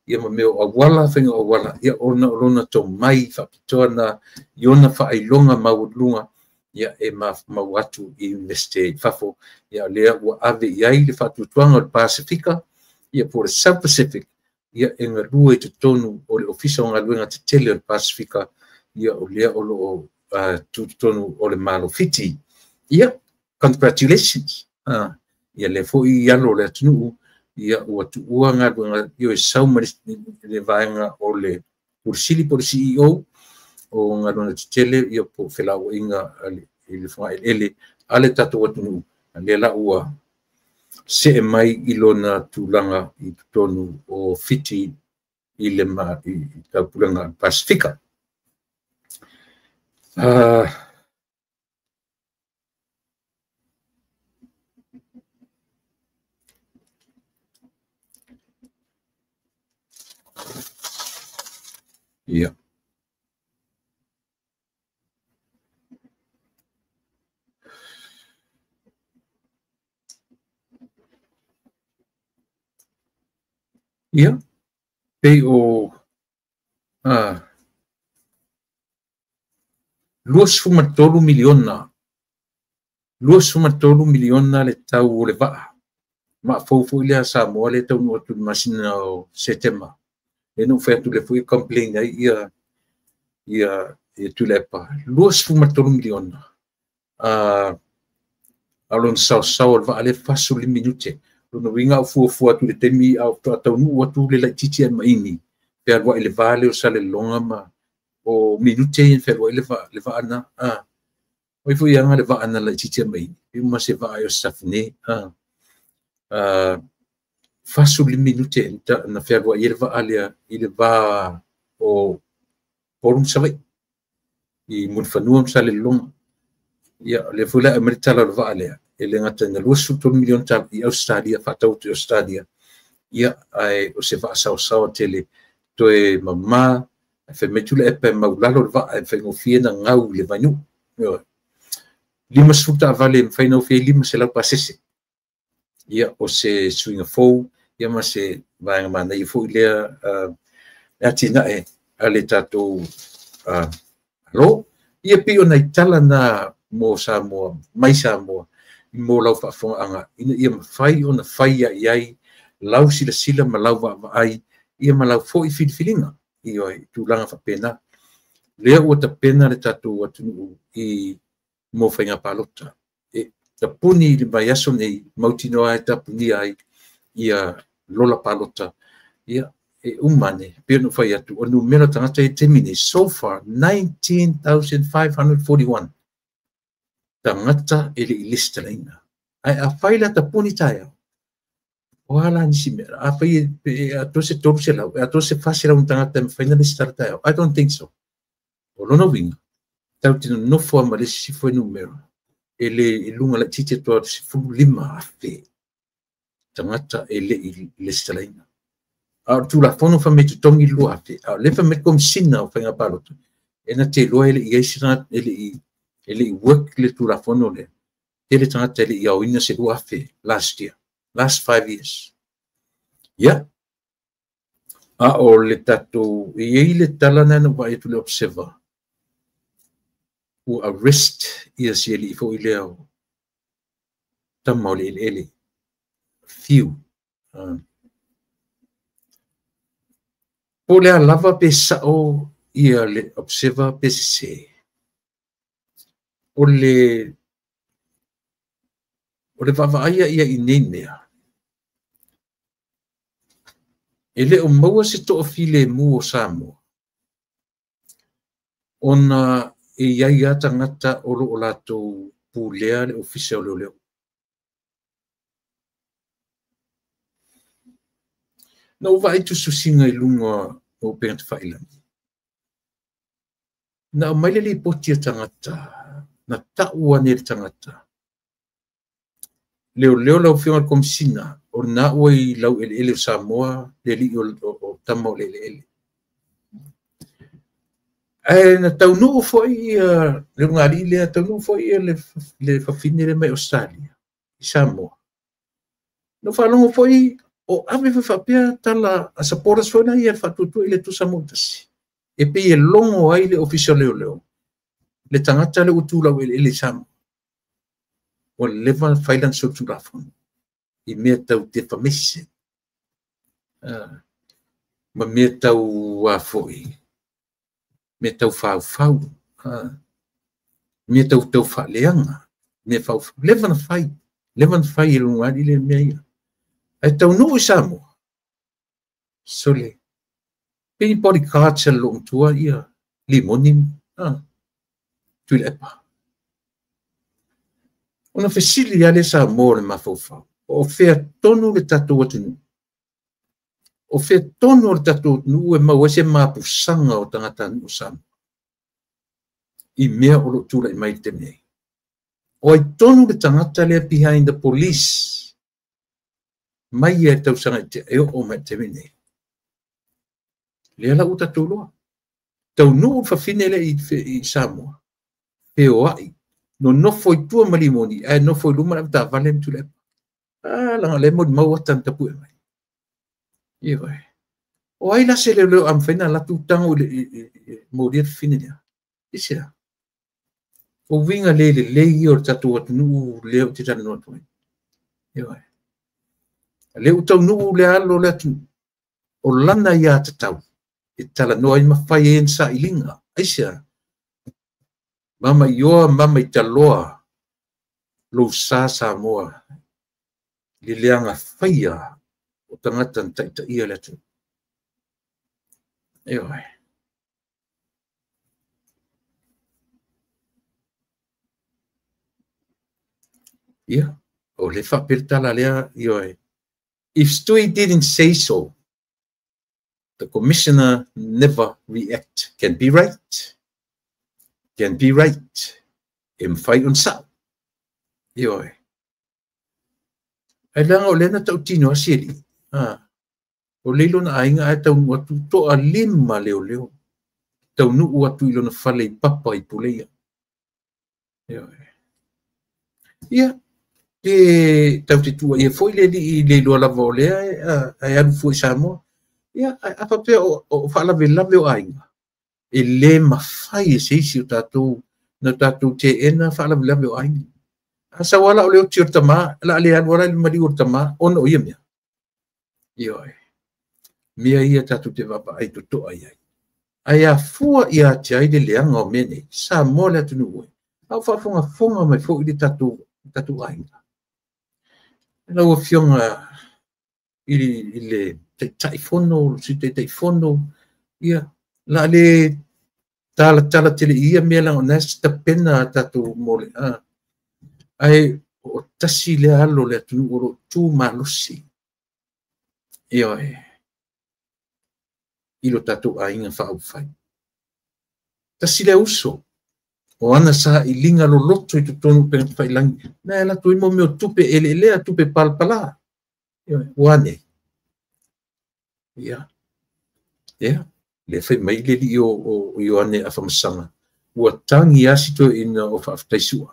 ia ma mea o awala whainga o awala ia ona o lona tō mai whapitoa na i ona whailonga maualuga ia e mau atu i University i fafo ia lea ua ave i ai le whaatuatuanga o le Pasifika ia po le South Pacific ia e ngalua i totonu o le ofisa o galuega tetele o le Pasifika ia o lea o loo tutotonu o le Malo Fiti. Ia, congratulations. Ia le foi i alo o le atunuu ia ua tuua galuega ia e sau ma le vaega o le Pulisili po le CEO o galuega tetele ia po felauaiga i le Fogaeleele a le tatou atunuu. Lea la ua see mai i lona tulaga i totonu o Fiti i le i taupulega Pasifika. Ia. Ia, pei o 23 miliona, 23 miliona le tau o le vaa. Maafou foi lea Samoa le taunuu atu i le masina o Setema. E na ou fai atu le foi complain ai ia Tuilaepa. 23 miliona. A lona saosao o le vaa le 45 minute. Lona uiga au fuafua atu le taimi au taunuu atu le laitiiti ai maini. Fealuai le va lea o Salelologa ma o minute ia fealuai le vaa na. Oi foi anga le vaa na laitiiti ai maini. E uma se vaa e o Safine. 45 minute na fealuai le vaa lea i le va o Upolu ma Savaii. I Mulifanua ma Salelologa. Ia, le foi la e mai le tala o le vaa lea. E le gata ina 23 miliona tala i Australia, faatau atu i Australia. Ia, ae o se vaa saosaoa tele toe mama, e fai mai Tuilaepa e maulalo le vaa e faigofie na gau i le vainuu. 50 taavale e mafai ona ofia ai 500 pasese. Ia, o se suiga fou, ia ma se vaega manaia foi lea e atinae a le tatou Malo. Ia pei ona i tala na mo Samoa, mai Samoa, mo lau faafofogaaga, ina ia mafai ona fai ai ai lau silasila ma lau vaavaai, ia ma lau foi filifiliga, ioe, tulaga faapena. Lea ua tapena le tatou atunuu i mo faiga palota. E tapuni i le vaiaso nei, mautinoa e tapunia ai ia lola palota. Ia, e uma ane, pei ona fai atu, o numera tagata i taimi nei, so far, 19,541 tagata e le i lesitalaina. Ae a fai la tapuni taeao, o a la nisi mea, a fai e atoa se 300, e atoa se 400 tagata e mafai na lesitala taeao. I don't think so. O lona uiga, tau te nonofo a ma le isi foi numera, e le i luga laitiiti atu 15,000 tagata e le i lesitalaina. A o le Tulafono fai mai totogi le 2,000, a o le fai mai le Komesina o Faiga Palota, e na te iloa e le i ai se tagata, e le i work le Tulafono lea. Tele tagata e le i aoina se 2,000 last year, last 5 years. Ia, a o le tatou, e i ai le tala na na vaai atu le Observer, ua arrest ia si alii foi lea o tama o le eleele, Fiu. Po o le a lava pe sao ia le Observer pe sese. O le vaavaaia ia i nei mea, e le o maua se toafilemu o Samoa, ona e iai a tagata o loo latou pulea le ofisa o leoleo. Na ou vaai tusitusiga i luga o upega tafailagi. Na aumai le lipoti a tagata, na tau ane le tagata. Leoleo lau afioga i le Komesina, o lena ua i lau eleele o Samoa, le alii o tama o le eleele. Ae na taunuu foi ia le ulugalii lea, taunuu foi ia le fafine lea mai Australia, i Samoa. Na faalogo foi o ave foi faapea tala a supporters foi na ia faatuatua i le Atua Samoa tasi. E pei e logo ai le ofisa leoleo, le tagata le ua tulau eleele i Samoa. Ua leva na fai lana solitulafono i mea tau defamation, ma mea tau a foi, mea tau faufau, mea tau tau faaleaga, mea faufau. Leva na fai e luga le mea ia. Ae taunuu i Samoa, sole, pei bodyguards a le loomatua ia limoni, Tuilaepa. Ona fesili lea Samoa o le mafaufau, o fea tonu le tatou atunuu. O fea tonu o le tatou atunuu e maua ai se mapusaga o tagatanuu o Samoa i mea o loo tulai mai i le taimi nei. O ai tonu le tagata lea behind the police mai ia i tausaga i tea e oo mai i le taimi nei. Lea la ua tatou iloa. Taunuu le fafine lea i Samoa, feoai, nonofo i tua ma limoni, ae nofo i luma le avetaavale ma Tuilaepa. Laga o lea e molimau ata na tapue mai. Ioe. O ai la se leoleo a mafai na alu atu tago i le molia le fafine lea? I se a? O uiga le lelei ia o le tatou atunuu lea ou te talanoa atu ai. Ioe. Lea ua taunuu le alo o le atunuu, o lana ia tatau e talanoa ai ma fai ai ana sailiga. Aisea? Mama ioa, mama i taloa, lou sa Samoa, i le leaga faia o tagata na taitaia le atunuu. Ioe. Ia, o le faapea le tala lea, ioe. If Stewie didn't say so, the commissioner never react. Can be right. Can be right. E mawhai on sao. Ioe. Ai leaga o lea na tautino a sieli. O le lona aiga ae taunuu atu toa 5 leoleo. Taunuu atu i lona fale i papa i Puleia. Ioe. Ia, pe tau te tua ia foi le li le iloa lava o lea ae alu fua i Samoa. Ia, a faapea o faalavelave o aiga. E le mafai e se isi o tatou na tatou teena faalavelave o aiga. A sau ala o le oti o le tama, la le alu ala i le maliu o le tama, ona o ia mea. Ioe. Mea ia tatou te vaavaai totoa i ai. Ae afua ia te ai le leaga o mea nei, Samoa le atunuu e. A o faafogafoga mai foi le tatou aiga. Lau afioga i le Taitaifono, le Sui Taitaifono, ia, la le talatala tele ia mea leaga o na se tapena a tatou mo le ae o tasi le alo le atunuu o loo tu malosi. Ioe. I lo tatou aiga faaupufai. Tasi le uso o ana sailiga loloto i totonu o upega tafailagi. Na e latou ai mo mea o tupe eleelea, tupe palapala. Ioe, ua nei. Ia. Ia, le fai mai le lii o Ioane Afamasaga, ua tagi asi toeaina o faafetaisua.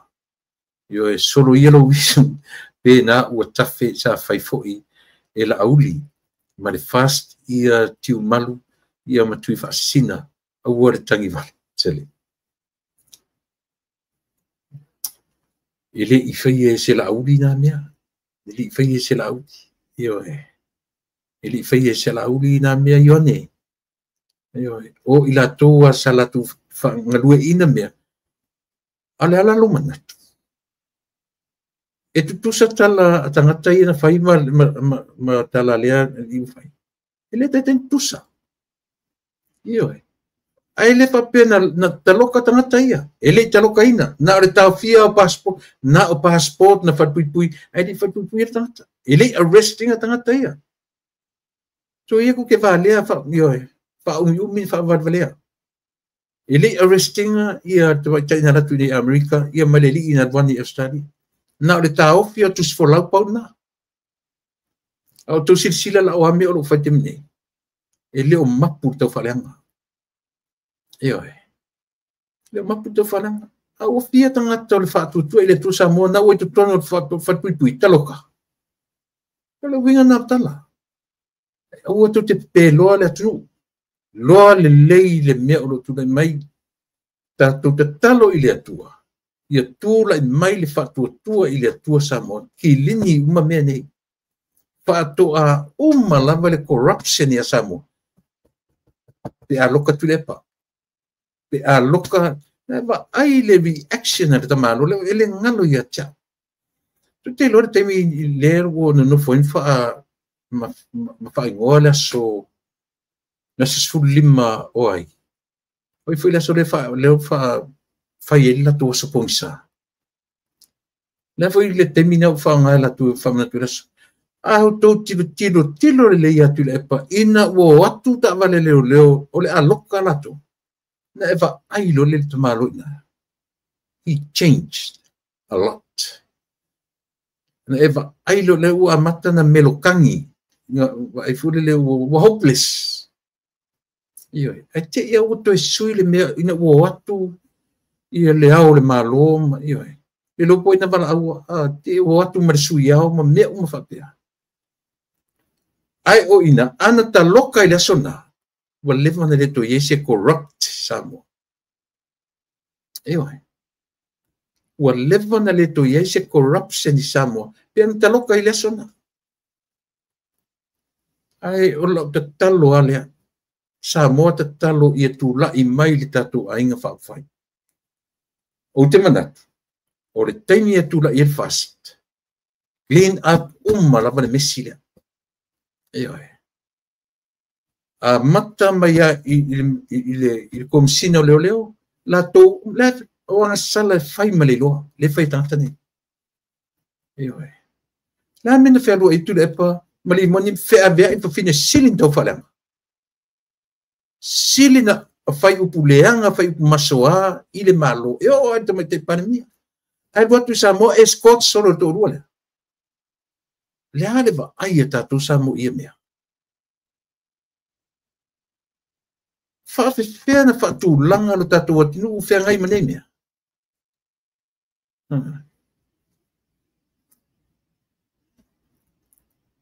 Ioe, solo ia lou visu, pe na ua tafe sa fai foi e Laauli, ma le fast ia tiumalu, ia matui faasisina, aua le tagi vale. Tele. E le i faia e se Laauli nā mea. E le i faia e se Laauli. Ioe. E le i faia e se Laauli nā mea Ioane. Ioe. O i latou a sa latou whangalue ina mea. A le ala lo manatu. E tutusa tala a tangata ia na whai ma tala lea i whai. E le teten tutusa. Ioe. Ai le faapea na taloka tangata ia. E le taloka ina. Na o le taofia o passport. Na o passport na whatuipui. Ai le whatuipui e tangata. E le arresting a tangata ia. So ia ku ke valea ioe. Whaumiumi whavalvalea. E le arrestinga ia te waitai na ratu nei Amerika. Ia maleli ina rwani Australia. Na o le taofi o tusi folau pau na. A o tau silasila la o ame o lou fai taimi nei. E le o mapu le tau faaleaga. Ioe. Le o mapu le tau faaleaga. A ua fia tagata o le faatuatua i le Atua Samoa na ua i totonu o le falepuipui, taloka. O le uiga na tala. Aua tou te pepeloa le atunuu. Loa lelei le mea o loo tulai mai. Tatou tatalo i le Atua. Ia tulai mai le faatuatua i le Atua Samoa. Kilini uma mea nei. Faatoa uma lava le corruption ia Samoa. Pe a loka tu le epa. Pe a loka, na vaai le reaction a le tamalo, le e le ngalo ia tia. Tu te iloa le taimi le ua nonofo ai ma whaingoa le aso, le aso 15 o ai. Oi foi le aso le wha whai e latou aso pongisa. Le foi le taimi na whaangai latou whamanatu le aso. A hau tau tilo tilo tilo le lei atu le epa ina ua atu ta vale leo leo o le aloka latou. Na e vaai lo le tamalo ina. He changed a lot. Na e vaai lo le ua amata na melokangi. Vaai fule le ua hopeless. Ioe. Ai te ia ua toe sui le mea ina ua atu ia le ao le malo ma ioe. Le lopo ina wala aua, te ua atu ma le sui ao ma mea uma faapea. Ai o ina, ana taloka i le aso na, ua leva na le toe i ai se corrupt Samoa. Ioe. Ua leva na le toe i ai se corruption i Samoa, pe na taloka i le aso na. Ae o lau tatalo lava lea, Samoa tatalo ia tula'i mai le tatou aiga faaupufai. Ou te manatu, o le taimi e tula'i ai le FAST, clean up uma lava le mesi lea. Ioe. Amata mai i le Komesina o Leoleo, latou, o agasala e fai ma le iloa, le fai tagata nei. Ioe. Le a mea na fealuai ai Tuilaepa ma Limoni feaveai fafine sili na taufaaleaga. Sili na fai upu leaga, fai upu masoa i le Malo. E oo lava i le Tamaitai Palemia. Ae alu atu i Samoa escort solo le toalua lea. Le a le vaai a tatou Samoa i ia mea? Faafefea na faatulaga lo tatou atunuu feagai ma nei mea?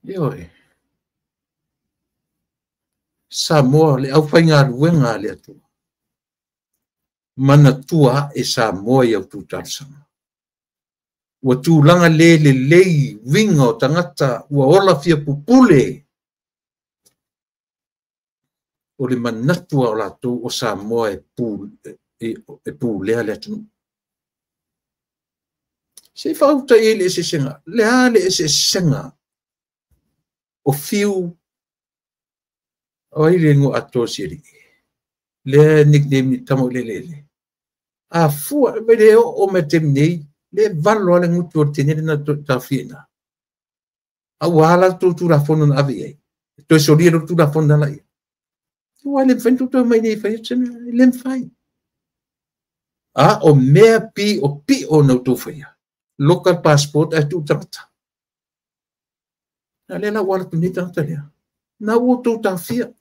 Ioe. Samoa, le aufaigaluega a le Atua. Manatua ae Samoa i au talosaga. Ua tulaga le lelei uiga o tagata ua ola fia pupule. O le manatu o latou o Samoa e pulea le atunuu. Se i faauta i ai le eseesega. Le a le eseesega o fiu o ai le igoa atoa si alii. Le nickname ni tama o le lele. A fua, mai le o me te nei, le valo ale ngutu o te nele na tawhia ina. A ua ala tō tūlafono na ave i ai. Toe solia lo tūlafono na la ia. Ua le mwhai tū mai nei whai, le mwhai. A o mea pi o pi o nau tō whaia. Local passport a tū tangata. Na le la ua ala tu nei tangata lea. Na ua tō tawhia.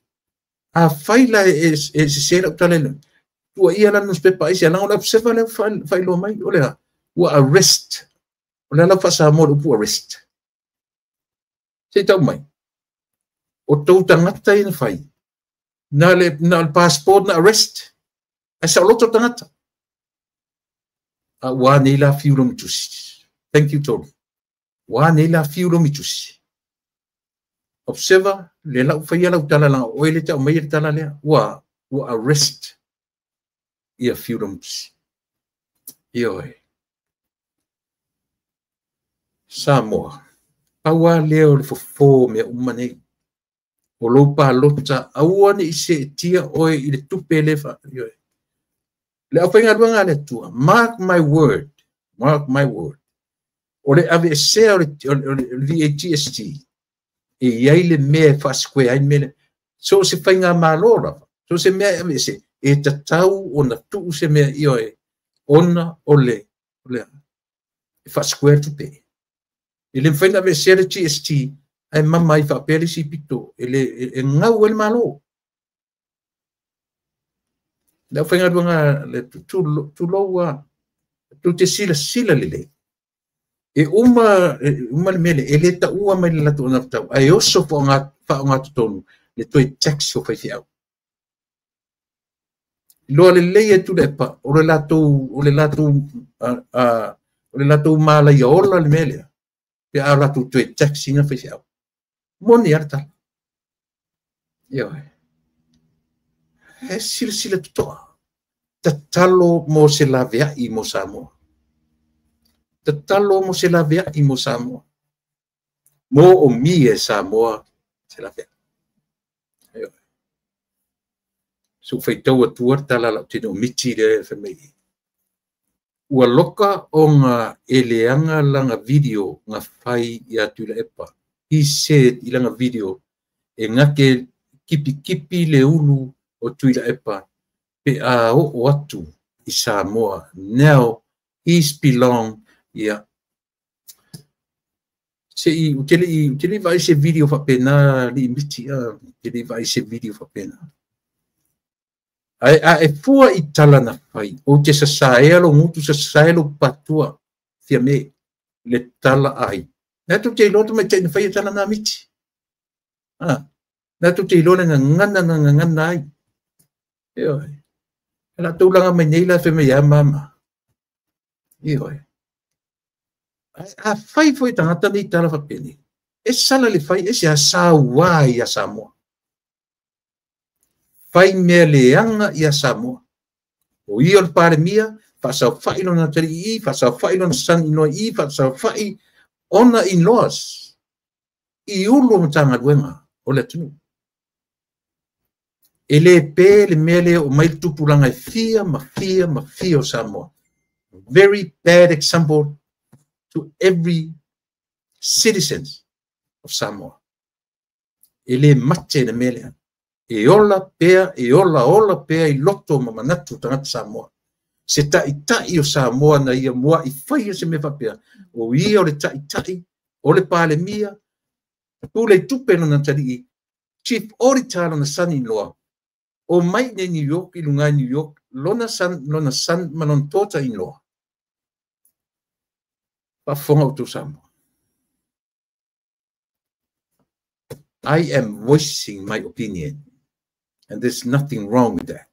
A whai la e se sera utale le. Tua ia la newspaper aisi alanga o le observer le whailoa mai. O lea, ua arrest. O lea lau whasamoa le upu arrest. Se tau mai. O tau tangata ina whai. Na le passport na arrest. Ai sa oloto tangata. A ua nei la fiulo mitusi. Thank you, Tolu. Ua nei la fiulo mitusi. Observer, le lau whaia lau tala langa. Oe le tau mai le tala lea. Ua arrest. Ia fiulo mitusi. Ioe. Samoa. Paua leo le fofo mea uma nei. O lou palota, aua ne i se tia oe i le tupe le wha. Le au whaingaluanga le atua. Mark my word. Mark my word. O le ave esea o le VATST. E iai le mea e whaasikoe ai mele. So se whainga malo rawa. So se mea e ave ese. E tatau o na tuu se mea ioe. Ona o le. E whaasikoe tupe. E le mwhaina ave esea le GST. Ai mama i whaapele si pito. E le ngau e le malo. Le au whaingaluanga le tuloua. Tu te sila sila lele. E uma le mele. E le taua mai le latu ona wtau. Ai oso whaonga tonu. Le toi tax o whaiwhiau. Loa le lei e tulepa. O le latou mala ia ola le mele. Pe a latou toi tax ina whaiwhiau. Moni ara tala. Ioe. He sila sila tutoa. Tatalo mo se laveai mo Samoa. Tatalo mo se laveai mo Samoa. Mo o mi e Samoa se laveai. Ioe. So whaitau atua tala lau tino miti le whamei. Ua loka o ngā eleanga langa video ngā whai i a Tuilaepa. He said i langa video e ngake kipi kipi le ulu o Tuilaepa pe a o atu i Samoa. Now he's belong ia. Se i utele vai se video whapena li miti a utele vai se video whapena. Ai a e fua i tala na whai o te sasaea lo ngutu sasaea lo patua fia me le tala ai. Nā tū te iloa mai te ina whai e tala nā miti. Nā tū te iloa ngā ngana ngā ngana ai. Ioe. E la tūlanga mai nei la wheme ia mama. Ioe. A fai foi tagata nei tala faapeni. E sala le fai e se asauā ia Samoa. Fai mea leaga ia Samoa. O ia o le Palemia, faasau fai lona atalii i, faasau fai lona son-in-law i, faasau fai ona in-laws i ulu o Matagaluega o le atunuu. E le pe le mea lea o mai le tupulaga e fia ma fia ma fia o Samoa. Very bad example to every citizens of Samoa. E le mate le mea lea. E ola pea, e ola ola pea i loto ma manatu tagata Samoa. Se ta'ita'i o Samoa na ia mua'i faia se mea faapea. O ia o le ta'ita'i, o le Palemia, pule i tupe lona atalii, chief auditor lona son-in-law, o mai nei New York, i luga i New York, lona son ma lona daughter-in-law. Faafofoga outou Samoa. I am voicing my opinion, and there's nothing wrong with that.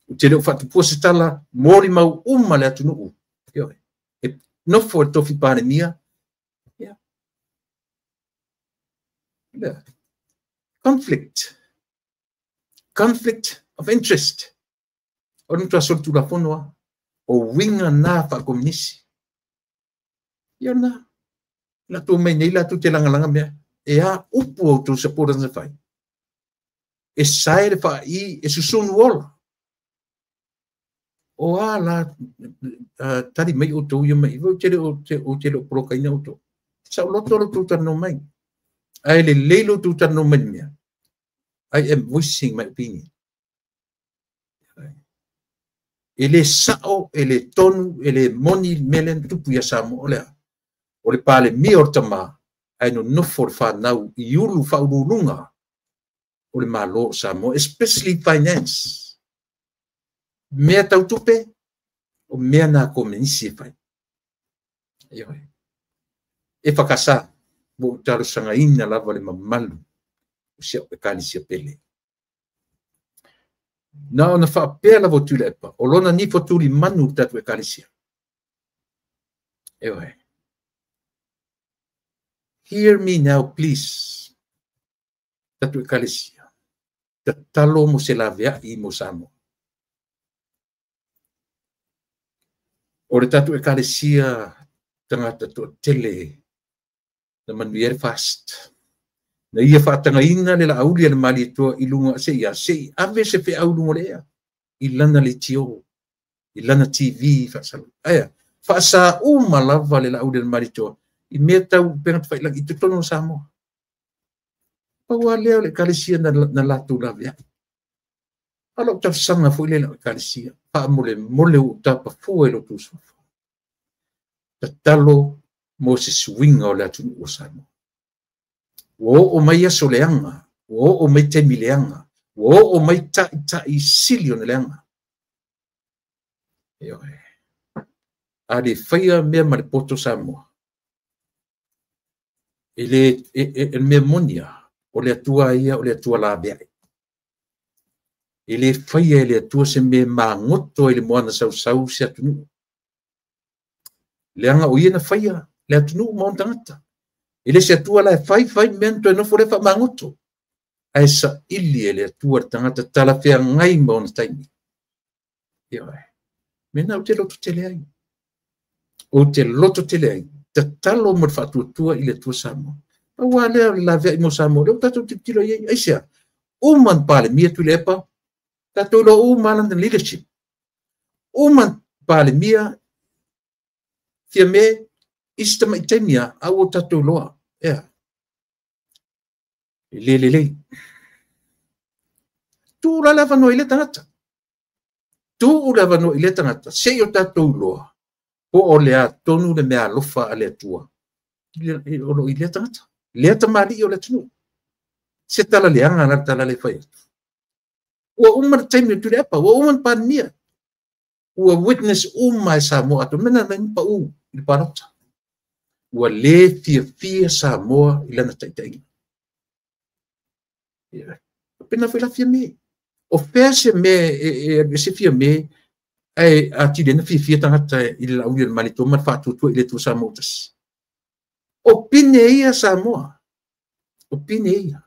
U te leo whaatupua se tala, mori mau uma le atunuu. E nofo e tofi Palemia. Yeah. Yeah. Conflict. Conflict of interest. O nutua sol tulafono a. O winga nā whaakominisi. Ia nā. La tō mai nei la tū te langalanga mea. E a upu au tō supporters na whai. E sae le wha i, e susunu ola. O a la tari mai o tō ia mai. O te leo porokaina o tō. Sa o loto lo tū tano mai. Ai le leilo tū tano mai mea. I am voicing my opinion. E le sao, e le tonu, e le moni melen tupu ia Samoa o lea. O le Palemia o le tama, ai no nofo le whanau i ulu whaululunga o le malo o Samoa, especially finance. Mea tautupe, o mea nā komenisi e whai. E whakasa, mo tarosanga ina lava le mamalu o sia o ekalisia pele. Nā ona whaapea lava o tūle epa, o lona nifo tūli manu tatu ekalisia. Eoe. Hear me now, please. Tatu ekalisia. Tatalo mo se lavea i mo Samoa. O le tatu ekalisia tangata toa tele na manuia fast. Na ia whaatangaina le la auli le mali toa i lunga se ia se ave se fe au lunga lea i lana le tio i lana TV whaasalu. Aia, whaasa uma lava le la auli le mali toa i mea tau penga te whailagi i tutono Samoa. Paua leo le kalisia na lātou lavea. Alo tafsanga fo ile le kalisia. Whaamole mole u tapa fua e lotu sofa. Tatalo mo se suinga o le atunu o Samoa. Ua o mai aso leanga, ua o mai taimi leanga, ua o mai ta'i sili o na leanga. Eoe. A le whaia mea ma le poto Samoa. E le mea monia o le atua ia o le atua la bea. E le whaia e le atua se mea mangoto e le moana sausau se atunu. Leanga o ia na whaia le atunu ma on tangata. E le se atua la e whai whai mea nto e nofo le wha mangoto. Ae sa ili e le atua le tangata tala whea ngai ma ona taimi. Eoe. Mena o te loto tele ai. O te loto tele ai. Tatalo mo le whaatuatua i le atua Samoa. Aua lea le lavea i mo Samoa. Leo tātou titilo i ai. Aisea, uman Palemia tu le epa, tātou lo uma lana leadership. Uman Palemia, fia me, ista mai taimia, au o tātou loa. Ea. E le le le. Tū la lava no i le tangata. Tū lava no i le tangata. Se i o tātou loa. Po o lea tonu le mea alofa a le atua. O lo i lea tangata. Lea tamali o le atunu. Se tala leanga na tala le whai atu. Ua uma le taimi o tule apa. Ua uma le Palemia. Ua witness uma e Samoa atu. Mena na nipa u i le parota. Ua le fia fia Samoa i lana taitainga. Pena fai la fia me. O fea se me, e se fia me, Ae atili ai na fiafia tagata i le Laauli o le Malietoa ma le faatuatua i le Atua Samoa ua tasi. O pine ia Samoa, o pine ia.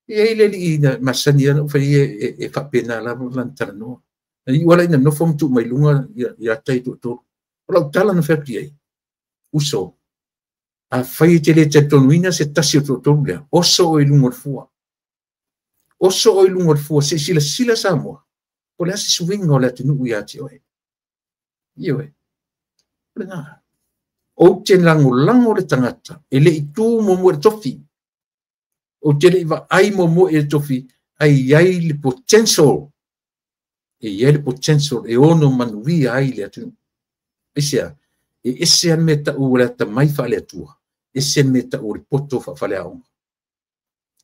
E i ai le alii na masani ona ou fai e faapena lava lana talanoa. Na iu lava ina nofo ma tuu mai luga ia te ia toatolu. O lau tala na fai atu i ai, uso, afai e te le talitonuina se tasi o toatolu lea, oso oe i luga o le fua. Oso oe i luga o le fua, se i silasila Samoa, po o le a se suiga o le atunuu ia te oe. Ioe, o lena. Ou te lagolago le tagata e le i tu muamua i le tofi. Ou te le i vaai muamua i le tofi, ae i ai le potential. E i ai le potential e ono manuia ai le atunuu. Aisea? E ese lava le mea tau o le atamai faale-Atua, ese le mea tau o le poto faafaleaoga.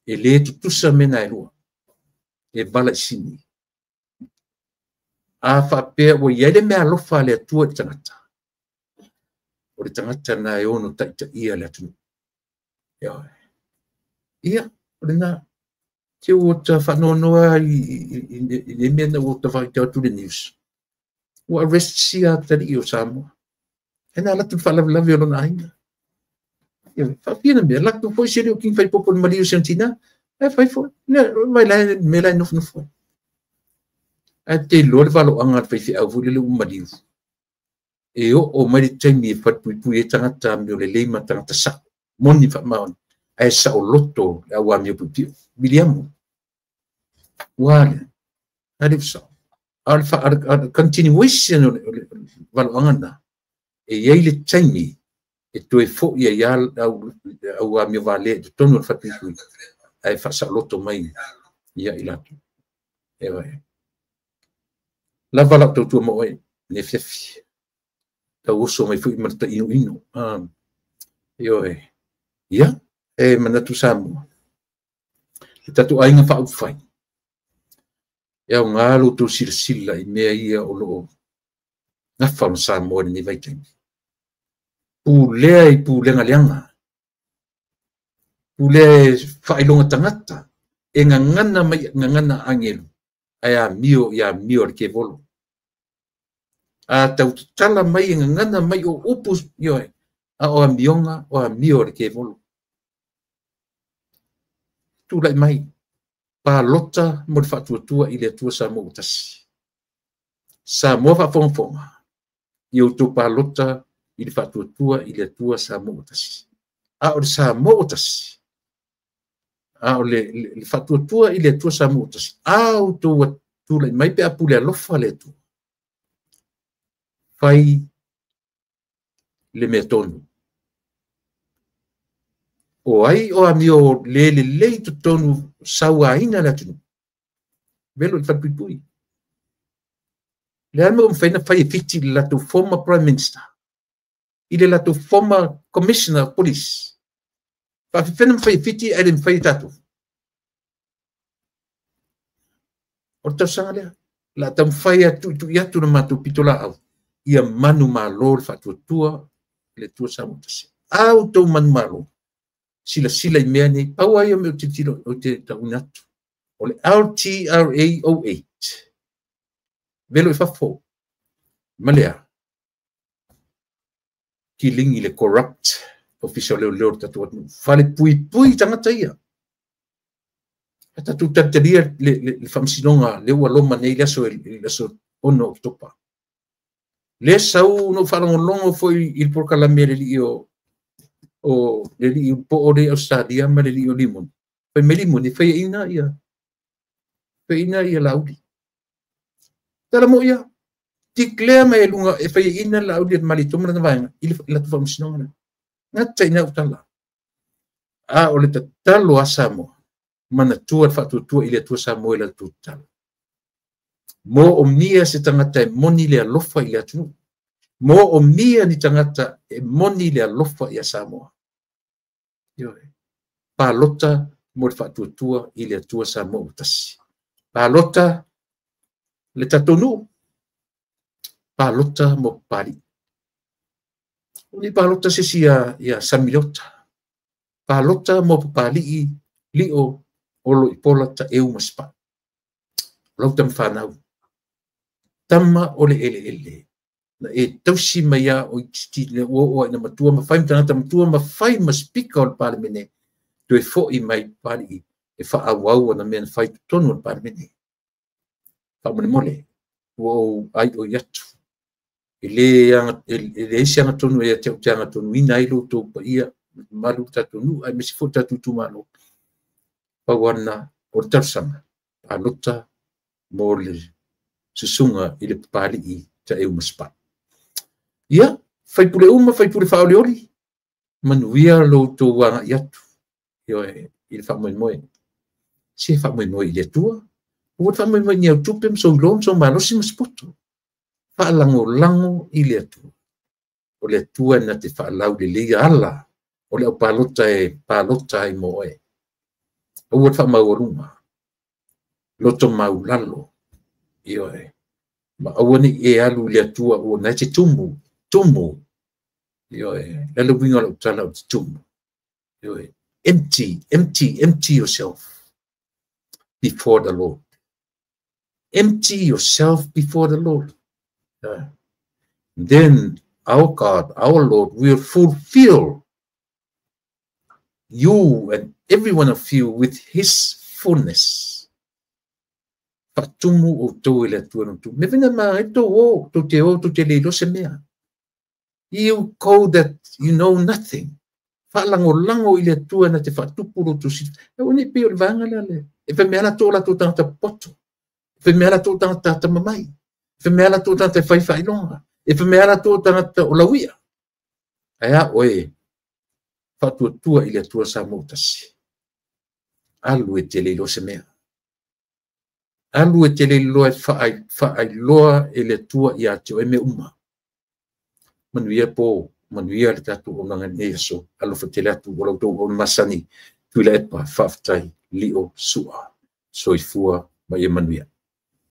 E le tutusa mea na e lua. E vala i sini. A faapea ua i ai le meaalofa a le Atua i le tagata, o le tagata lena e ono taitaia le atunuu. Ia, o lena. Te ua ta faanoanoa i le mea na ua ta faitau atu i le news. Ua arrest sia atalii o Samoa. E na alu atu le faalavelave o lona aiga. Ia, faafia na mea, latou foi se leo king fai popo le maliu se tina, e fai foi. Vai la me la nofonofo ai. Ae te iloa le valoaga a le faifeau foi lele ua maliu. E oo mai le taimi e falepuipui ai tagata amio lelei ma tagata sao, moni faamaoni, ae saoloto le au amio piopio. Viliamu. Ua lea. A le sao. A o le continuation o le valoaga na, e i ai le taimi e toe foi ai au amio valea i totonu o le falepuipui, ae faasaoloto mai ia i latou. E vai. Lava lau tautua ma oe, ne fiafi. Tau oso mai foi ma le tainoino. Ioe. Ia, e manatu Samoa. Le tatou aiga faaupufai. E aoga lo outou silasila i mea ia o lo o gafa ma Samoa i lenei vaitaimi. Pulea i pulega leaga. Pulea e faailoga tagata. E gagana mai gagana agelu. Ae amio i amio a le kevolo. A tau tatala mai e gagana mai o upu, ioe, a o amioga o amio a le kevolo. Tulai mai, palota mo le faatuatua i le Atua Samoa ua tasi. Samoa faafogafoga, i outou palota i le faatuatua i le Atua Samoa ua tasi. A o le Samoa ua tasi, a o le faatuatua i le Atua Samoa ua tasi, a outou tulai mai pe a pule alofa le Atua, fai le mea tonu. O ai o amio le lelei totonu sauaina le atunuu. Velo i le falepuipui. Le a le mea ua mafai ona fai e Fiti i le latou former Prime Minister, i le latou former Commissioner of Police. Faafefea na mafai e Fiti ae le mafai e tatou. O le tausaga lea, o le a taumafai a tuitui atu le matou pitolaau, ia manumalo le faatuatua i le Atua Samoa tasi. A outou manumalo, silasila i mea nei, pau lava ia o mea ou te tilotilo, ou te tauina atu. O le LTRA 08, velo i fafo, ma le a? Kiligi le corrupt ofisa o leoleo o le tatou atunuu. Falepuipui tagata ia. A tatou talitalia le faamasinoga lea ua loma nei le aso 6 Oketopa. Le sau na ou faalogologo foi i le polokalame a le alii o le alii po o le Australia ma le alii o Limoni. Fai mai Limoni, faiaina ia Laauli. Tala mo ia, declare mai e luga e faiaina Laauli e Malietoa ma lana vaega i le latou faamasinoga lea. Gata i ina au tala. A o le tatalo a Samoa, manatua le faatuatua i le Atua Samoa i la latou tatalo. Mo o mia se tagata e moni le alofa i le atunuu. Mo o mia ni tagata e moni le alofa ia Samoa. Ioe. Palota mo le faatuatua i le Atua Samoa ua tasi. Palota le tatou nuu. Palota mo Papalii. O ni palota se isi ia Samiliota. Palota mo Papalii lio o Loipola Taeu ma Sipai. O lau tama whanau. Tama o le eleele. Na e tausi mai a o iti le ua o ina matua ma fai ma tagata matua ma fai ma speaker o le Palemene, toe foi mai Papalii e faaauau ana mea na fai totonu o le Palemene. Faamolemole, ua ou aioi atu. E leai se agatonu ia te au te agatonuina ai lo outou paia, mamalu le tatou nuu, aemaise foi le tatou itumalo. Pau lava lena o le talosaga, palota mo le susuga i le Papalii Taeu Masepau. Ia, faipule uma, faipule faaolioli, manuia lo outou agai atu i le faamoemoe. Se faamoemoe i le Atua, ua le faamoemoe ni au tupe ma sou iloa ma sou malosi ma se poto. Faalagolago i le Atua. O le Atua na te faalauleleia ala o le aupalota e palota ai mo oe. Aua le faamaualuga, loto maulalo, ioe. Ma aua ne i e alu i le Atua ua na e te tumu, tumu, ioe. Le le uiga o lau tala o te tumu, ioe. Empty, empty, empty yourself before the Lord. Empty yourself before the Lord. Then our God, our Lord, will fulfill you and every one of you with His fullness. Faatumu outou e le Atua na tu. Me vena ma e tō o, tō te o, tō te leilo se mea. You call that you know nothing. Faalangolango i le Atua na te faatupu lo tō sili. E o ni pe o le vanga lea le. E fe mea la tō la tō tangata poto. E fe mea la tō tangata tamamai. E fe mea la tō tangata whai whailonga. E fe mea la tō tangata o lauia. Ae a oe, faatuatua i le Atua sa mou tasi. Alu e te leilo se mea. Alu e te leiloa e faailoa e le Atua ia te oe me uma. Manuia po, manuia le tatou auaunaga nei aso. Alofa tele atu o la outou auauna masani. Tuilaepa, faafetai, lio, sua, soifua ma ia manuia.